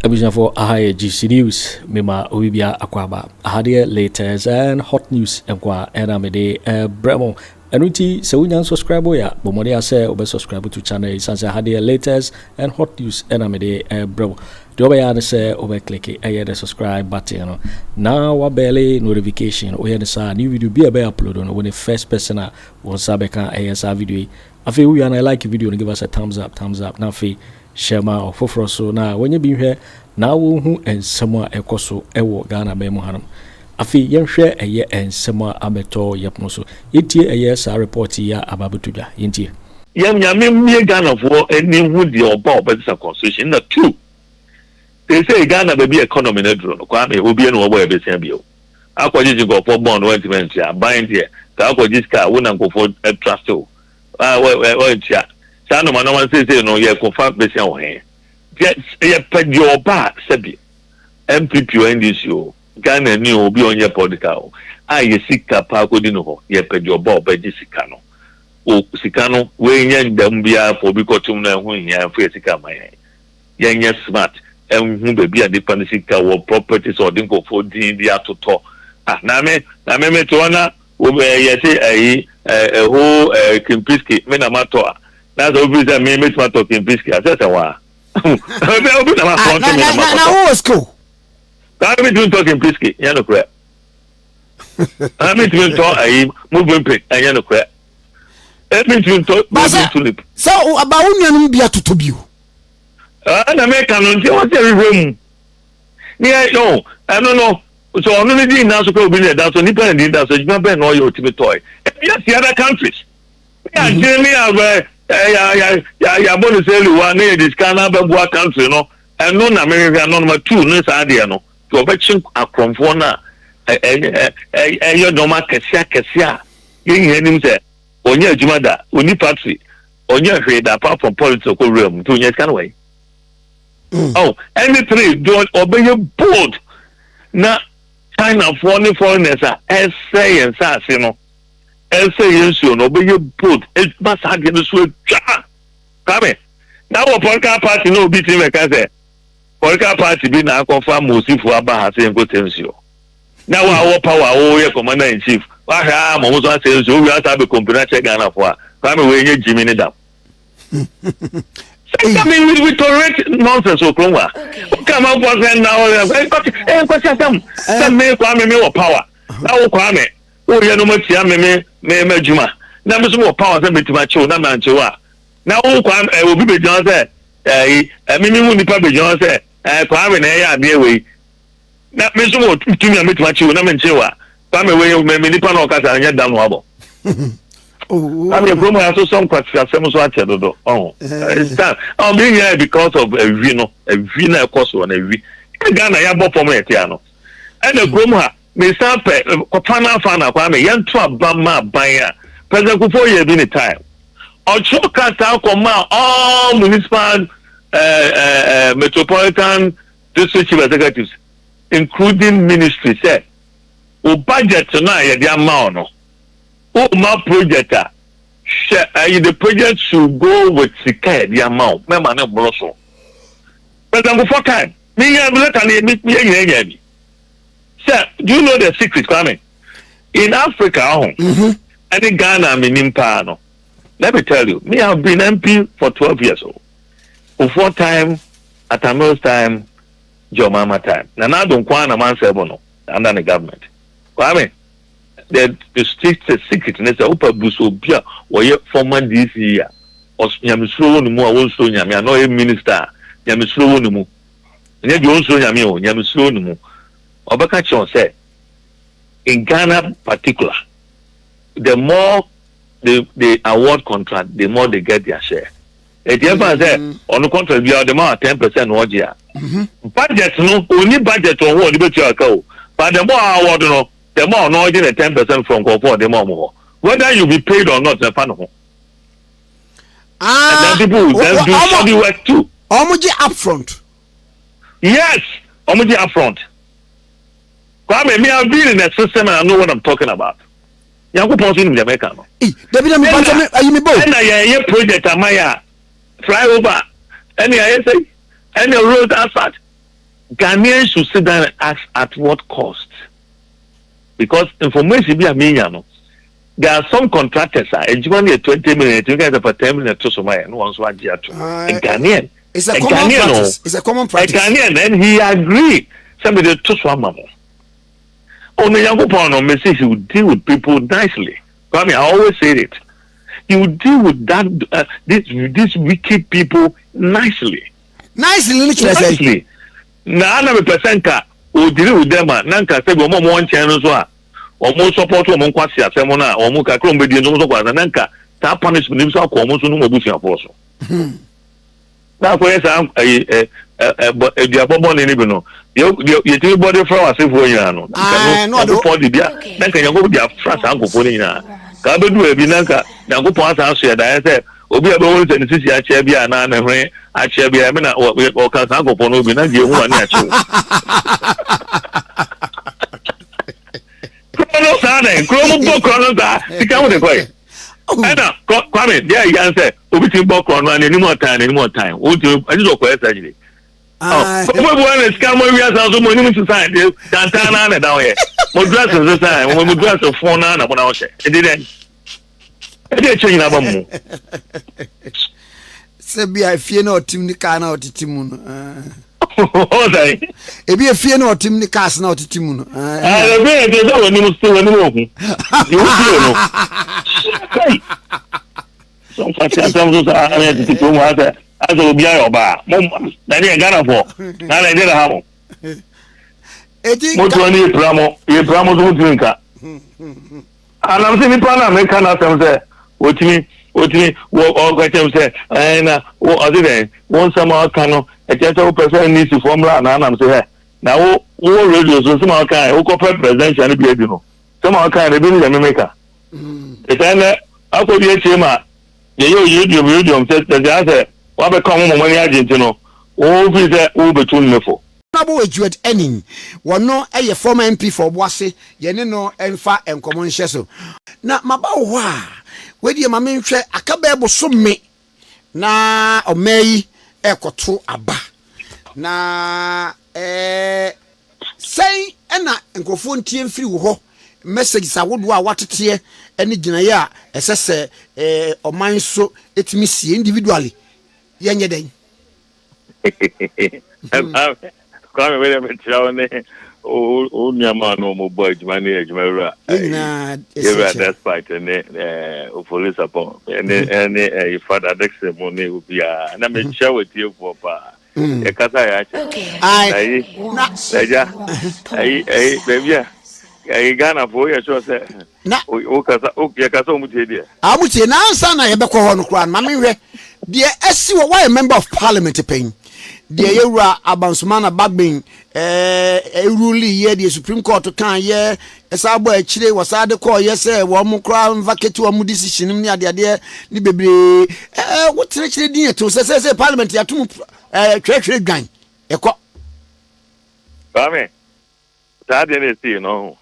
Abusuafoɔ, aha yɛ GC News, mema obi bia akɔ aba. Aha deɛ, latest and hot news nko a ɛna mede ɛbrɛ mo. Ɛno nti sɛ wonya subscribe yɛ a, bɔ mmɔden a sɛ wobɛ subscribe to channel yi, sane sɛ aha deɛ, latest and hot news ɛna mede ɛbrɛ mo. Deɛ wobɛyɛ a ne sɛ wobɛ click ɛyɛ the subscribe button no na wa bell notification. Woyɛ ne saa, new video bi a ɛbɛyɛ upload no, wo ne first person a wɔn nsa bɛka ɛyɛ saa video yi. Afei wowia no, like video no, give us a thumbs up, thumbs up, na afei hyɛ ma ɔfoforɔ so na wɔnyɛ bi nhwɛ na wɔhu nsɛm a ɛkɔ so ɛwɔ Ghana bɛn mu hanom. Afei yɛnhwɛ ɛyɛ nsɛm a abɛtɔ yɛpono so. Yɛntie ɛyɛ saa report yi a aba abɛto dwa. Yɛntie. Yɛn Nyame mmie Ghanafoɔ ani hu deɛ ɔba a ɔbɛsesa constitution na two sɛ Ghana baabi economy no aduro no, Kwame, obi no wɔbɔ yɛbɛsia bio akɔgye gye nkɔfoɔ bɔn no, wɔntumi ntua. Aban deɛ ka akɔgye sika a wo na nkɔfoɔ trust o a wɔntua saa nɔɔma nɔɔma seesei no, yɛkɔfa bɛsia wɔ hɛn. Yɛpɛ deɛ ɔba a, sɛbi, NPP o, NDC o, Ghana ni o, obi a ɔnyɛ political o, a yɛ sika paa kɔdi no hɔ. Yɛpɛ deɛ ɔba a ɔbɛgye sika no o, sika no wɔnyɛ ndam biara fɔ obi kɔtum no, ɛho nhia mfo yɛ sika ma yɛn. Yɛnyɛ smart ɛnhu baabi a nipa no sika wɔ, properties a ɔde nkɔfoɔ din bi atotɔ. Ah, na me te hɔ na yɛte ɛyi ɛho Kempinski, me na ma tɔ a, na sɛ obi sɛ me metuma tɔ Kempinski a, sɛ wa obi na ma front me na ma na kɔtɔ. Wowɔ skill. Kaa mi tumi ntɔ Kempinski, nyɛ no korɛ. Kaa mi tumi ntɔ ɛyi Movenpick, ɛnyɛ no korɛ. Ɛmi tumi ntɔ Golden Tulip. Sɛ aba wo nuanom bi atotɔ bio. Ɛna meka no nti wɔn sɛ ɛhwehwɛ mu ne yɛ no ɛno no so ɔno ne din na so kɔ obi ne ɛda so, nipa ne din da so, adwuma bɛn na ɔyɛ otimi tɔɛ? Ebi asi other countries ne akyere ne abɛ ɛ ya ya ya yabɔ ne sɛ eliwa ne yɛ de sika na abɛboa country no. Ɛno na mehwehwɛ no number two ne saa adeɛ no tí ɔbɛkye akorɔmfoɔ no a ɛ ɛ ɛ ɛyɛ nneɛma akɛseɛ akɛseɛ a yɛn nyinaa nim sɛ ɔnyɛ adwuma da, ɔni factory, ɔnyɛ hwee da apart from politics. Ɔkɔ wura mu nti ɔnyɛ sika no wɔ yi. Oh, ɛne three do ɔbɛyɛ bold na Chinafoɔ ne foreigners a ɛsɛ yɛn nsaase no, ɛsɛ yɛn nsuo no, ɔbɛyɛ bold edwuma saa adeɛ no so atwa. Kwame, na wɔ political party na obi ti mɛka sɛ political party bi na akɔfa mosifo aba ha sɛ yɛn ko sɛ nsuo, na wa wɔ power a wɔyɛ commander in chief, wahwɛ a ma ɔmo nso asɛ nsuo owia asa abɛ complain akyerɛ Ghanafoɔ a, Kwame, wei nye gyimi ne dam. I mean, we tolerate nonsense wɔ kurom ha. Woka ma fɔ sɛ na ɔyɛ nkwasi asɛm sɛ me Kwame me wɔ power na wo Kwame woyɛ no ma tia me m'adwuma, na me nso wɔ power sɛ metumi akyew na mankyew a, na wo Kwame obi bɛgyina hɔ sɛ ɛyi me mu nipa bɛgyina hɔ sɛ Kwame na ɛyɛ adeɛ wei, na me nso wɔ tumi a metumi akyew na menkyew a, Kwame, wei me nipa na ɔkasa nyɛ dam no abɔ. Kwame, kurom ha so sɔ nkwasi asɛm so akyɛ dodo. Ɔho it's time ɔn bi nyɛ because of awi no, awi na ɛkɔ so na awi ɛ Ghana yɛabɔ fam yɛ tia no. Ɛna kurom ha mesan pɛ kɔfa n'afa na Kwame, yɛnto aba ma aban a President Kufuor yɛ bi ne time ɔtwerɛ krataa kɔma all municipal metropolitan district chief executives, including ministry, sɛ o budget no a yɛde ama wo no, o ma project a hwɛ ɛyi, the project should go with sika yɛde ama wo, mɛma ne mboro so. President Kufuor time mi yɛ letter ne mi yɛ nyina nya bi sɛ, do you know the secret, Kwame? In Africa ɔho ɛne Ghana mi nim paa no, let me tell you, me have been MP for 12 years o. Kufuor time, Atta Mills time, John Mahama time, Nana Addo nko na man sɛ no under the government. Kwame, the strict secret ne sɛ wopa buso obi a wɔyɛ former DC a nyamesuro wɔ ne mu a wɔnsuro Nyame a, na ɔyɛ minister a nyamesuro wɔ ne mu, ɛnyɛ deɛ ɔnsuro Nyame o, nyamesuro wɔ ne mu, ɔbɛka kyerɛ wɔn sɛ in Ghana particular, the more they award contract, the more they get their share. Eti ɛfa sɛ ɔno contract bi a ɔde ma wa 10% na ɔgye a, budget no oni budget wɔ hɔ ɔde bɛtua aka o, but the more award no, the more ɔno ɔgye ne 10% from nkurɔfoɔ ɔde ma ɔmo hɔ, whether you be paid or not, ɛfa ne ho. And then people will then do shoddy work too. Ɔmo gye upfront. Yes, ɔmo gye upfront. Kwame, me have been in a system and I know what I'm talking about. Nyankopɔn nso nim deɛ mɛka no. Dabi na mi pàtó mi ayi mi bɔ. Ɛna yɛn yɛ project ama yɛ a, flyover ɛna yɛ sɛ ɛna road asphalt. Ghanaians should sit down and ask at what cost because information bi a menya no, there are some contractors a adwuma no yɛ 20 million, etumi ka sɛ fa 10 million to so ma yɛ, na wɔn nso agye ato. A Ghanaian. It's a a common Ghanaian o. practice. It's a common A practice. Ghanaian, and he agree sɛ mede to so ama mo. Ɔno Nyankopɔn no mese he will deal with people nicely. Kwame, I always say it, he will deal with that this wicked people nicely. Nicely no kyerɛ sɛ? Nicely na ana mepɛ sɛ nka ɔdeal with them a, na nka sɛ bi ɔmo a ɔmo wɔ nkyɛn no so a ɔmo support ɔmo nkwasi asɛm no a ɔmo kakra ɔmo bɛdi nso ɔmo nso kɔ asa, na nka saa punishment no nso akɔ ɔmo nso no mu abusuafoɔ so na akɔyɛ saa. Ɛyi ɛ ɛ ɛ bɔ eduabɔ bɔne no bi no deɛ deɛ yɛtumi bɔ de fra w'asefoɔ nyinaa no, nka Ah, no na ɔde- Nyankopɔn de bia na nka Nyankopɔn de afra saa nkurɔfoɔ no nyinaa ka abɛdu baabi, na nka Nyankopɔn asan so yɛ daeɛ sɛ obi a bɛwɔ sɛ ne sisi akyɛ bi a na ne hwene akyɛ bi a ɛmi na ɔka saa nkurɔfoɔ no bi na deɛ ehu ani akyew kuro no saa dɛ kuro mu bɔ kuro no saa sika ho de kɔɛ. Ɛna Kwame, deɛ ɛyɛ sɛ obi ti bɔ kuro no a n'anim ɔtan, n'anim ɔtan o ti ɛti sɛ ɔkɔɛ sɛ gyere ɔmo ebu ɛna sika mo ewia san so mo anim sisan de tantan naa na ɛda hɔ yɛ mo dress sisan mo dress fon naa na mo na ɔhyɛ ɛdi dɛ ɛdi ekyir nyinaa ba mu. Sɛ bi a efie na ɔtim ne kaa na ɔtete mu no, ah. Ɔsan. Ebi efie na ɔtim ne cars na ɔtete mu no, ah. Ɛɛ, ebi yɛ sɛ wɔn anim so wɔn anim ohu deɛ o no kai sɛ nkwasi asɛm so saa ɛna tete kurom ha sɛ asɛ obi ayɛ ɔbaa mo na ne yɛ Ghanafoɔ na na ɛde na ha mo. Eti mo tuma ne yɛ mo yɛ mo so mo tumi nka anam sɛ nipa na meka n'asɛm sɛ otumi wɔ ɔka kyerɛ m sɛ ɛn na wɔ ɔde dɛn wɔn nsɛm a ɔka no ɛkyerɛ sɛ wopɛ sɛ NDC foɔ mmra na anam sɛ hɛ na wo wowɔ radio so nsɛm a ɔka yɛ wokɔpɛ presidential no bi adi no, nsɛm a ɔka yɛ no ebi ne yɛ memeka ɛsɛ nɛ akɔdi akyire ma yɛyɛ oyi radium sɛ sɛ asɛ wabɛka ɔmo mɔmɔ ani agye nti no wo firi sɛ wobɛtu nnefo. Honorable Edward Ennin, wɔno yɛ former MP for Obuasi, yɛne no mfa nkɔmmɔ nhyɛ so. Na maba wo hɔ a, wedeɛ ma menhwɛ aka bɛɛ bosome na ɔmaa yi ɛkɔto aba na sɛn ɛna nkurɔfoɔ ntie mfiri wo hɔ messages ahodoɔ a wateteɛ ne gyinaeɛ a ɛsɛ sɛ ɔman so ɛtumi sie individually, yɛnyɛ dɛn? Kwame, wei dɛ mekyerɛ wo ne wo nnuama no ɔmo bɔ adwuma ne adwuma wura. Yɛn nyinaa. Yɛwura. Ɛsɛ Despite ne Ofoli Sapɔn ɛne Fada Dixon mu ne obiara na mekyerɛ wɔ tiefoɔ paa, yɛkasa yɛ akyɛ. Aye. Ayi. Na agya ayi ayi baabi a ayi Ghanafoɔ woyɛ sure sɛ na wokasa yɛkasa ɔmo tie deɛ. Amutie na ansa na yɛbɛkɔ hɔ no koraa no, ma menhwɛ deɛ ɛsi wɔ woayɛ member of parliament pɛn deɛ yɛwura Alban Sumana Bagbin ɛrule yɛ deɛ Supreme Court kan yɛ ɛsa bɔ akyire wɔsa de kɔɔ yɛ sɛ wɔn mo koraa vacate wɔn mo decision mu ne adeadeɛ ne bebree. Wokyerɛkyerɛ din ɛto sɛ parliament yɛato mu twerɛtwerɛ dwan ɛkɔ. Kwame, saa deɛ no ɛsii no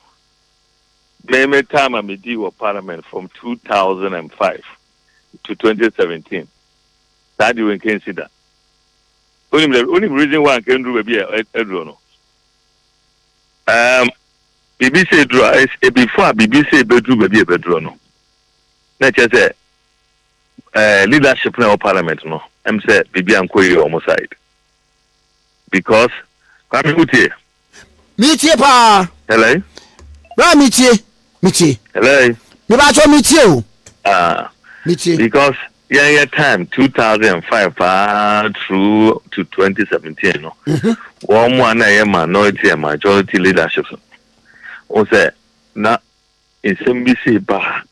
ho me time a medii wɔ parliament from 2005 to 2017, saa deɛ wɔ nka da. Wonim dɛ wonim reason why nka nduru baabi a aduro no biribi sɛ eduro a before a biribi sɛ ebeduru baabi a ebeduro no, na kyerɛ sɛ leadership na ɛwɔ parliament no sɛ biribi ankɔ yie wɔ ɔmo side because, Kwame, wotie? Metie paa. Hello? Bra, metie, metie. Hello? Mebakyɛ, metie o. Ah. Metie. Because yɛn yɛ time 2005 paa through to 2017 no, wɔn mu a na ɛyɛ minority and majority leadership no wɔn sɛ na nsɛm bi si ba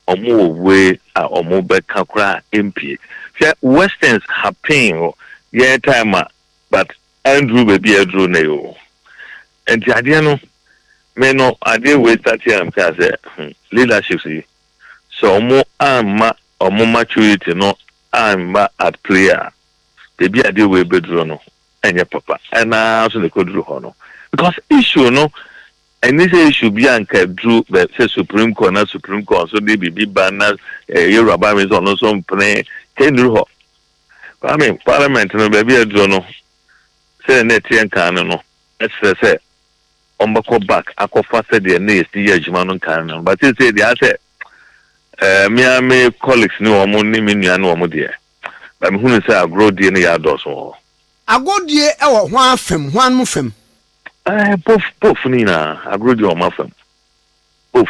a wɔn wɔ way a wɔn bɛka koraa mpie hwɛ westerns happen wɔ yɛn time a, but andrew baabi a aduru na yi o. Nti adeɛ no me no adeɛ wei start yɛ am kaa sɛ leadership yi sɛ ɔmo amma ɔmo maturity no amma at play a, beebi adeɛ wei bɛduro no ɛnyɛ papa. Ɛnaa so na ɛkɔduru hɔ no because issue no ɛni sɛ issue bi a nka duru bɛ sɛ Supreme Court na Supreme Court nso de biribi ba na yɛwura ba mi nso ɔno nso mpene kɛnduru hɔ. Kwame, parliament no baabi aduro no. Sɛdeɛ na ɛteɛ nkan no no, ɛkyerɛ sɛ ɔmbɛkɔ back akɔfa sɛdeɛ ne yɛsi yɛ adwuma no nkan no. But seesei deɛ, asɛ me ara me colleagues ne wɔn ne me nua ne wɔn deɛ, ba mehunu sɛ agorɔdie no yɛ adɔɔso wɔ hɔ. Agodie wɔ hwan fam, hwan mo fam? Both no nyinaa, agorɔdie wɔ wɔn afam, both.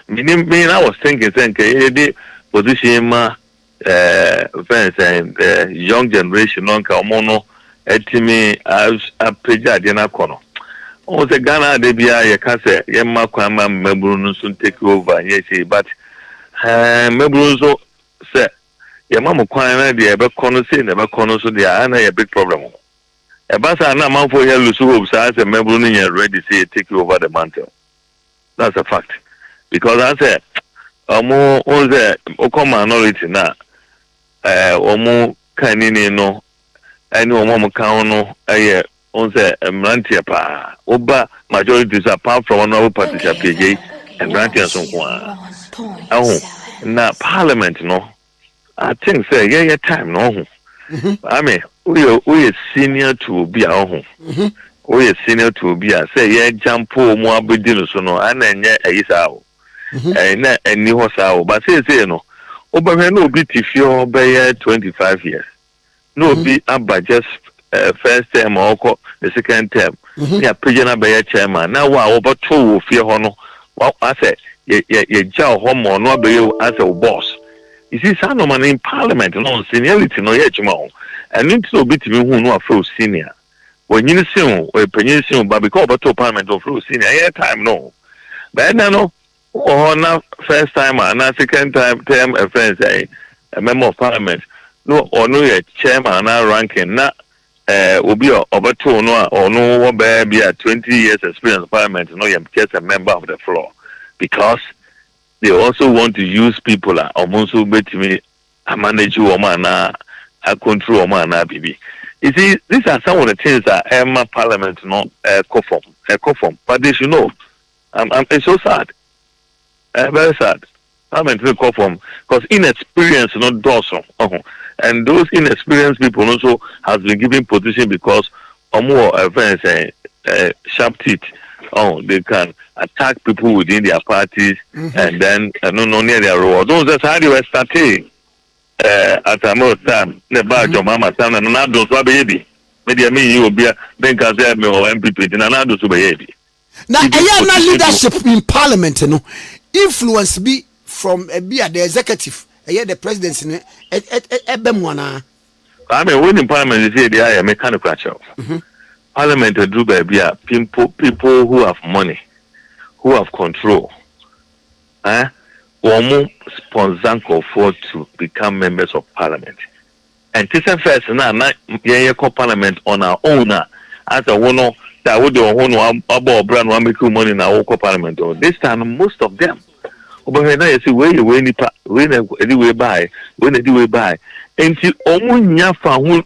Menim me, I was thinking sɛ nka yɛde position ma fɛn sɛ young generation no, nka wɔn no atumi apagya adeɛ no akɔ no. Wɔn sɛ Ghana ade biara, yɛka sɛ yɛmma kwan ma mmabunu no nso take over, nyɛ sei, but mmabunu nso sɛ yɛma mo kwan na deɛ ɛbɛkɔ no sei na ɛbɛkɔ no nso deɛ, ana yɛ big problem o. Ɛba saa na amanfoɔ yɛ lose hope saa sɛ mmabunu no nyɛ ready sɛ yɛ take over the mantle. That's a fact, because asɛ ɔmo wɔn sɛ ɔkɔ minority na ɔmo kanini no ɛne wɔn a ɔmo ka ho no ɛyɛ wɔn sɛ mmeranteɛ paa. Woba majority so, apart from Honourable Patricia Appiagyei, mmeranteɛ nso nko ara ɛho. Na parliament no, I think sɛ yɛyɛ time no ɔho, I mean, woyɛ senior to obi a ɔho, woyɛ senior to obi a sɛ yɛ jampo mu abɛdi no so no, ana ɛnyɛ ɛyi saa o, na ɛni hɔ saa o. Ba seesei no, wobɛhwɛ na obi te fie hɔ bɛyɛ 25 years na obi aba just first term a ɔkɔ the second term ne apagya no abɛyɛ chairman, na wo a wɔbɛto wɔ fie hɔ no, asɛ yɛ yɛ yɛgya wɔ hɔ ma ɔno abɛyɛ asɛ wo boss. You see, saa nɔɔma no in parliament no, seniority no yɛ adwuma o. Ɛno nti na obi tumi hu no afrɛ wo senior, wɔnyini sen o, ɔyɛ panyin sen o, ba because ɔbɛto parliament, ɔfrɛ wo senior. Ɛyɛ time no bɛyɛ dɛ no wɔ hɔ na first time anaa second time term, ɛfɛn sɛ a member of parliament no, ɔno yɛ chairman anaa ranking, na obi a ɔbɛto no a ɔno wɔ bɛɛ bi a 20 years experience parliament no yɛ just a member of the floor, because they also want to use people a ɔmo nso bɛtumi amanage wɔn anaa acontrol wɔn anaa biribi. You see, these are some of the things that ɛma parliament no ɛkɔ fam, ɛkɔ fam. But they should know, it's so sad, very sad. Parliament no kɔ fam because inexperience no dɔɔso ɔho, and those inexperienced people also has been given position because ɔmo wɔ ɛfɛn sɛ sharp teeth. Oh, they can attack people within their parties and then no near their reward. Those that's how they were started at Amoro time ne ba John Mahama time na Nana Addo so abɛyɛ bi. Me deɛ, me yi obi a menka sɛ me wɔ NPP nti, Nana Addo so bɛyɛ bi. Na ɛyɛ na leadership in parliament no, influence bi from ebi a the executive, ɛyɛ the presidency no, ɛbɛ mu anaa? Kwame, when in parliament sɛ deɛ ayɛ meka no kora kyerɛw, parliament aduru baabi a people who have money, who have control, wɔn mo sponsor nkurɔfoɔ to become members of parliament. Ɛnte sɛ first na yɛn yɛ kɔ parliament on our own a, asɛ wo no sɛ wode wo ho no abɔ ɔbra na wamake money na wokɔ parliament o. This time, most of them, wobɛhwɛ na yɛsɛ wei yɛ wei nipa wei na ɛde wei baeɛ, wei na ɛde wei baeɛ, nti ɔmo nya fa ho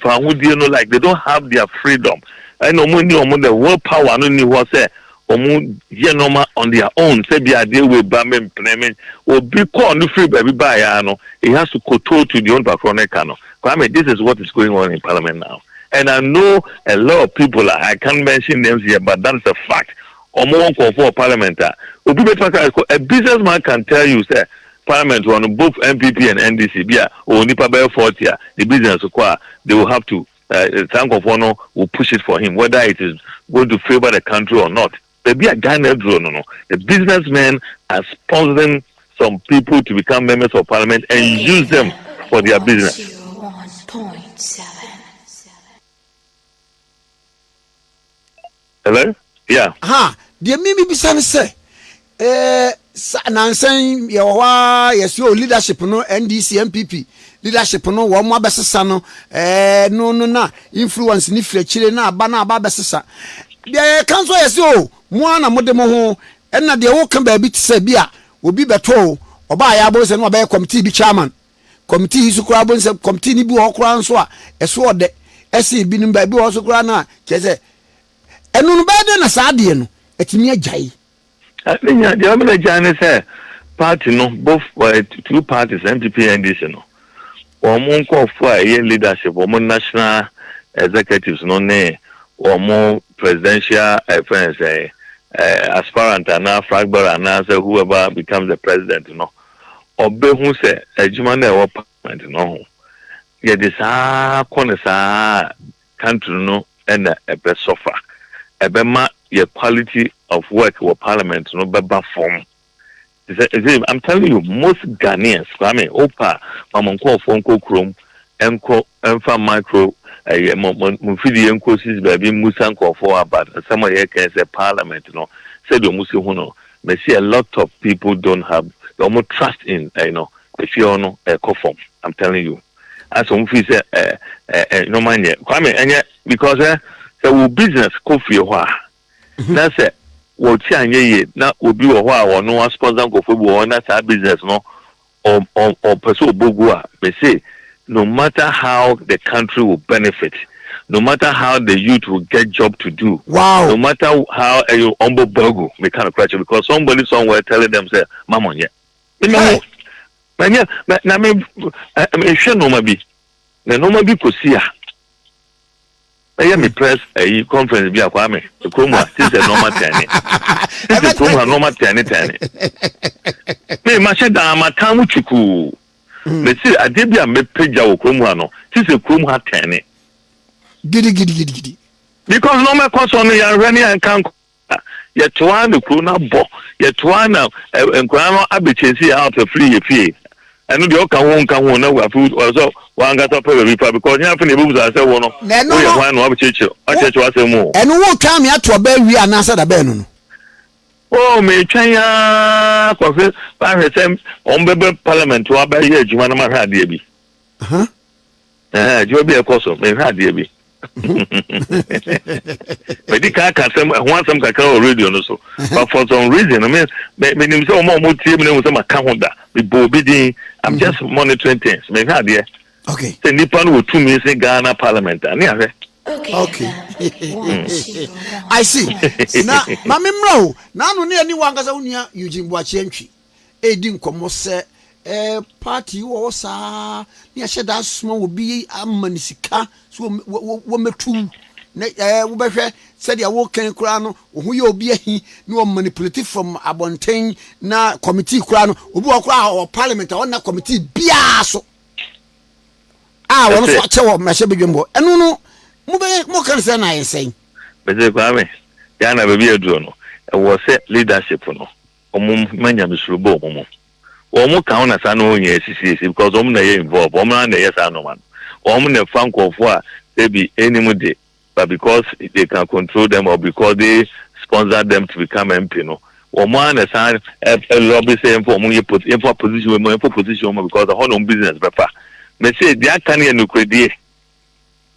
fa ahodie no, like they don't have their freedom, ɛna ɔmo ni ɔmo the will power no ni hɔ sɛ ɔmo yɛ nneɛma on their own. Sɛ bi adeɛ wei ba, me mpene me obi kɔɔ no firi baabi baeɛ no, he has to koto to the onipa korɔ ne ka no. Kwame, this is what is going on in parliament now, and I know a lot of people, I can't mention names here, but that's a fact. Ɔmo wɔn nkɔɔfo wɔ parliament a obi bɛ tuma ka, a businessman can tell you sɛ parliament wɔ no, both NPP and NDC bi a ɔwɔ nipa bɛyɛ 40 a the business kɔ a, they will have to saa nkɔfoɔ no will push it for him, whether it is going to favour the country or not. Baabi a Ghana duro no, the businessmen are sponsoring some people to become members of parliament and use them for their business. Hello, yeah. Ha deɛ, mimi bisa no sɛ nansan yɛwɔ hɔ a, yɛsɛ o leadership no, NDC NPP leadership no, wɔn mo abɛsesa no no na influence ne firi akyire na aba na aba abɛsesa. Deɛ yɛka nso, yɛsɛ o mo ara na mo de mo ho, ɛna deɛ wɔka baabi te sɛ bi a obi bɛtɔ o, ɔbaa yɛ abɔ sɛ no wabɛyɛ committee bi chairman, committee yi so koraa bɔ sɛ committee ni bi wɔ hɔ koraa nso a ɛso ɔdɛ ɛsen binom baabi wɔ hɔ so koraa na kyerɛ sɛ ɛno no bɛyɛ dɛ na saa adeɛ no ɛtumi agyae. Ne nya deɛ ɔmena gya ne sɛ party no, both two parties, NPP, NDC no, wɔn mo nkɔɔfo a ɛyɛ leadership, wɔn national executives no ne wɔn presidential ɛfɛn sɛ aspirant anaa flag bearer anaasɛ whoever becomes the president no, ɔbɛhu sɛ adwuma no a ɛwɔ parliament no ho, yɛde saa kɔ no saa, country no ɛna ɛbɛ suffer. Ɛbɛma yɛ quality of work wɔ parliament no bɛba fam. Sɛ I'm telling you, most Ghanaians, Kwame, opa mama nkɔɔfoɔ nkɔ kurom, nkɔ mfa micro ɛyɛ mo mo mo mfidie nkɔ sisi baabi musa nkɔɔfoɔ about nsɛm a yɛka sɛ parliament no, sɛdeɛ ɔmo si ho no. Mɛsi a lot of people don't have ɔmo trust in efie hɔ no ɛkɔ fam. I'm telling you, asɛ ɔmo fi sɛ ɛ ɛ ɛ nneɛma nyɛ, Kwame, ɛnyɛ because sɛ wo business kɔ fie hɔ a, na sɛ wɔti anyɛ yie na obi wɔ hɔ a wɔno asponsor nkɔfoɔ bi wɔ hɔ na saa business no ɔpɛ sɛ ɔbɔ gu a, mɛse no matter how the country will benefit, no matter how the youth will get job to do, no matter how ɛyɛ ɔmbɔ bɔ meka no koraa, because somebody somewhere telling them say mama nyɛ mɛ mɛ mɛ na me mehwɛ nneɛma bi na nneɛma bi kɔsi a ɛyɛ me press ɛyi conference bi a, Kwame, kurom a ti sɛ nneɛma tɛne ti sɛ kurom a nneɛma tɛne tɛne me ma hyɛ dan ma tan mu twukuu mesi adeɛ bi a mepagya wɔ kurom ha no ti sɛ kurom ha tɛne. Gidigidigidi. Because nneɛma ɛkɔ so no, yɛahwɛ ne yɛnka nkɔ, yɛtoa na kuro no abɔ, yɛtoa na nkwadaa no abɛkyɛnsi yɛ out afiri yɛ fie. Ɛno deɛ, ɔka ho nka ho na afi ɔsɛ wankasa pɛ baabi fa, because nyɛ afei na ebubusa sɛ wo no woyɛ hwan na wakyerɛkyerɛ wakyerɛkyerɛ w'asɛm mu o. Ɛno wo twa mi ato ɔbɛ wie anaasɛ da bɛn no? O, metwɛn aa kɔhwɛ ahwɛ sɛ wɔn bɛbɛ parliament hɔ abɛyɛ adwuma no, mahwɛ adeɛ bi. Ɛhɛn, adwuma bi a ɛkɔ so, mehwɛ adeɛ bi. Medi kan ka asɛm ɛho asɛm kakra wɔ radio no so, but for some reason me me menim sɛ wɔn a wɔn tie mi na ehu sɛ maka ho da, mebɔ obi din. I'm just monitoring things, mehwɛ adeɛ sɛ nipa no wɔ tumi sɛ Ghana parliament a ne ahwɛ. Okay, I see. Na maame mmra o, n'ano ne ani wankasa wo nua Eugene Boakye Antwi edi nkɔmmɔ sɛ party wɔ hɔ saa ne yɛhyɛ da asoma wɔ bi ama ne sika so wɔmɛtu na wobɛhwɛ sɛdeɛ wokan koraa no, wo ho yɛ obi ahi na wɔ manipulate from abɔnten na committee koraa no, obi wɔ koraa wɔ parliament a ɔnna committee biara so a wɔn nso akyɛ wɔ mmarahyɛ badwam hɔ. Ɛno no mobɛyɛ moka no sɛ na ayɛ sɛn? Mese Kwame, Ghana baabi aduro no, ɛwɔ sɛ leadership no, ɔmo ma nyamesuro bɔ ɔmo mu. Wɔn mo ka ho na saa no nyɛ esisi because wɔn na ɛyɛ involve, wɔn na ɛyɛ saa nneɛma no, wɔn na ɛfa nkurɔfoɔ a ebi enim de, but because they can control them or because they sponsor them to become MP no, wɔn a na san ɛ ɛ lobby sɛ yɛnfɔ wɔn yɛ pos yɛnfɔ position wɔn mu, yɛnfɔ position wɔn mu, because ɛhɔ na wɔn business bɛfa. Mɛ sɛ deɛ aka no yɛ nukuredie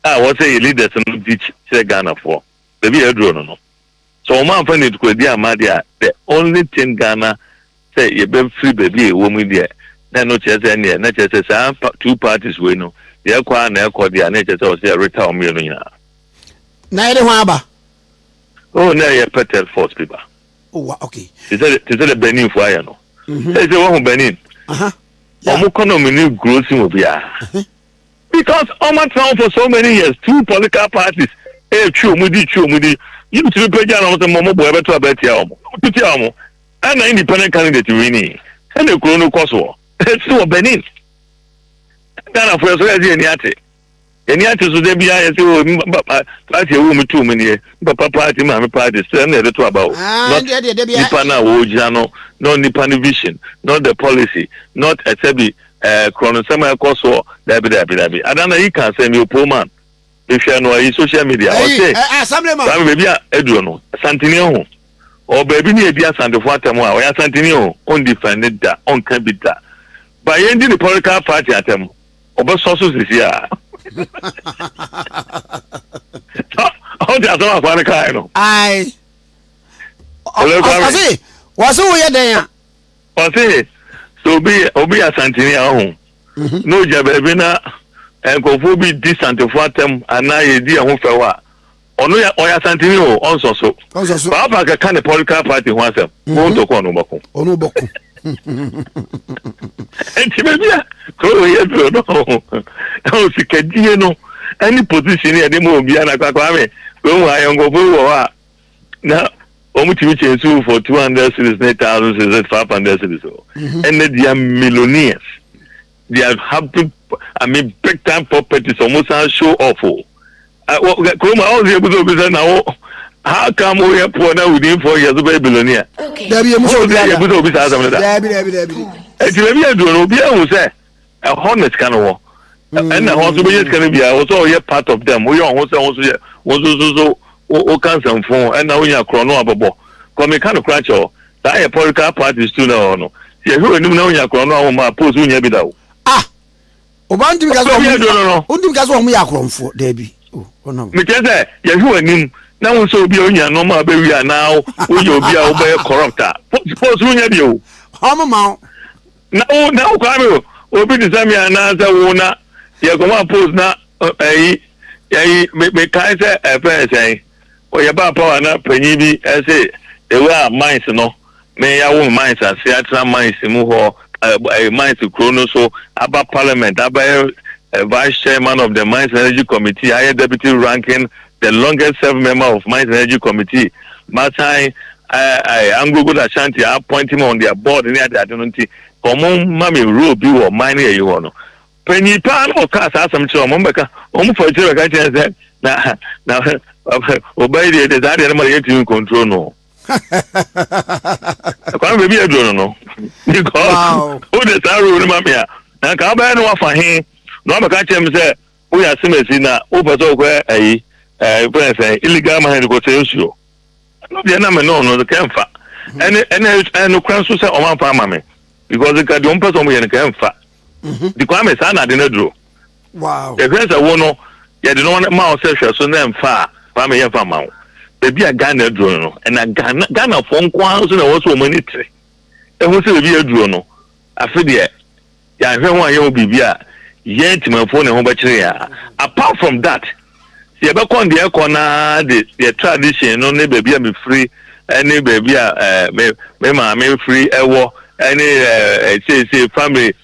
a wɔsɛ yɛ leaders no di kyerɛ Ghanafoɔ baabi yɛ aduro no. So wɔn amfa nukuredie ama deɛ a, the only thing Ghana sɛ yɛbɛfiri baabi a ɛwɔ mu deɛ, na ɛno kyerɛ sɛ neɛ na kyerɛ sɛ saa two parties wei no deɛ, ɛkɔ a na ɛkɔ deɛ a, na kyerɛ sɛ ɔsɛ yɛreta wɔn mmienu nyinaa. Na yɛde ho aba. Oh, na ɛyɛ pɛ third force bi ba. Oh wa, okay. Te sɛ de Benin fo ayɛ no. Sɛ wɔn Benin, wɔn economy ni grow si wɔ biara because wɔn atena hɔ for so many years, two political parties ɛyɛ twi wɔn di, twi wɔn di. Youth bi pagya na wɔn sɛ mo bɔ ɛbɛto abɛtia wɔn, tutia wɔn, ɛna independent candidate wini, ɛna kuro no kɔ soɔ. Ɛsi wɔ Benin. Ghana fo yɛ so yɛ ani ate, yɛni ate so de bia yɛ sɛ o party ewu mi tu mi nie, papa party, maame party, sɛ ɛna yɛde to aba o. Not nipa na wɔgyina no, not nipa no vision, not the policy, not ɛsɛ bi korɔnosɛm a ɛkɔ soɔ. Dabi, dabi, dabi, adana yi ka asɛm yi opo man ehwɛ no ayi social media, ɔse saa baabi a aduro no Asantene ho ɔ baabi ne yɛdi Asantefo atɛm a, ɔyɛ Asantene o, ɔndi fɛn da, ɔnka bi da ba yɛn di ne political party atɛm, ɔbɛsɔ so sisi a ɔte asɛm akwa no kae no. Ayi, ɔse wɔse woyɛ dɛn a? Ɔse sɛ obi yɛ Asantene a, ɔho na ogya baabi na nkurɔfoɔ bi di Santefo atɛm anaa yɛdi ɛho fɛw a, ɔno yɛ ɔyɛ Asantene o, ɔnsɔ so. Ɔnsɔ so. Paapa kɛka ne political party ho asɛm wɔn ntɔkɔ, ɔno bɔko. Ɔno bɔko. Nti baabi a kuro yɛ duro no, ɛwɔ sikadie no. Any position yɛde ma obiara na Kwame kurom ha ayɔnkɔfo wɔ hɔ a na wɔn tumi kyɛn so for 200 cedis ne 1,000 cedis, 500 cedis o. Ɛnna they are millionaires, they are happy, I mean, big time properties. Wɔn san show off o. Kurom ha ɔsi ebusa obi sɛ, na wo, how come wo yɛ poor na within 4 years wo bɛ billionaire? Dabi, emu sɛ obi ada. Ebusa obi saa asɛm no da. Dabi, dabi, dabi. Eti baabi yɛ duro no, obi ehu sɛ ɛhɔ na sika no wɔ, ɛna ɛhɔ nso bɛyɛ sika no bia wɔ sɛ ɔyɛ part of them. Woyɛ ɔho sɛ ɔho so yɛ wɔn nso so so woka nsɛmfo, ɛna wonya korɔ no abɔbɔ kɔmika no kora kyɛw. Saa yɛ political parties tu na ɛwɔ no, yɛhwɛ wɔ anim na wonya korɔ no ahoma a, post wonya bi da o. Ah, ɔba ntumi ka sɛ Ɔbɛ duro no. Ɔntumi ka sɛ ɔmo yɛ akorɔmfoɔ, dabi o, ɔnam. Mekyerɛ sɛ yɛhwɛ wɔ anim na wo sɛ obi a wonya nneɛma a bɛwie anaa woyɛ obi a wobɛyɛ corrupt a, post wonya bi o. Ɔmo ma wo. Na wo Kwame o, obi te sɛ me anaasɛ wo na yɛkɔma post na ɛyi mekae sɛ ɛfɛn sɛn, ɔyɛ ba power na panyin bi ɛsɛ ewe a mines no, me yawo mines ase atena mines mu hɔ, ɛ mines kuro no so aba parliament, abɛyɛ vice chairman of the Mines Energy Committee, ayɛ deputy ranking, the longest serving member of Mines Energy Committee, masan ɛ Anglo Gold Ashanti appoint him on their board ne ade ade no, nti ɔmo ma me role bi wɔ mine yɛ yi hɔ no. Panyin paa na ɔka saa asɛm kyerɛ ɔmo, bɛka ɔmo fa akyire bɛka kyerɛ sɛ na ɔba yi deɛ de saa deɛ no ma yɛntumi control no. Kwan baabi aduro no, because wo de saa role no ma me a, na nka wobɛyɛ no wafa he na wabɛka kyerɛ me sɛ woyɛ asɛm asi na wopɛ sɛ wokɔ ayi ɛɛ fɛn sɛ illegal mining kɔ sɛ nsuo ɛno deɛ na me no no kɛmfa ɛne ɛno kora nso sɛ ɔmamfa ama me, because nka deɛ ɔmpɛ sɛ ɔmo yɛ no kɛmfa di. Kwame, saa na ade no aduro. Yɛhwɛ sɛ wo no yɛde no ma wo sɛ hwɛ so na ɛmfa a, Kwame, yɛmfa ma wo. Baabi a Ghana aduro no, ɛna Ghana Ghanafoɔ nko ara nso na ɛwɔ sɛ wɔn ani tere ɛho sɛ baabi aduro no, afe deɛ yɛahwɛ ho a yɛwɔ biribi a yɛn timanfoɔ na ɛho bɛkyerɛ yɛn a. Apart from that, sɛ yɛbɛkɔ deɛ ɛkɔ naa de yɛ tradition no ne baabi a mefiri ɛne baabi a me maame firi ɛwɔ ɛne seesei family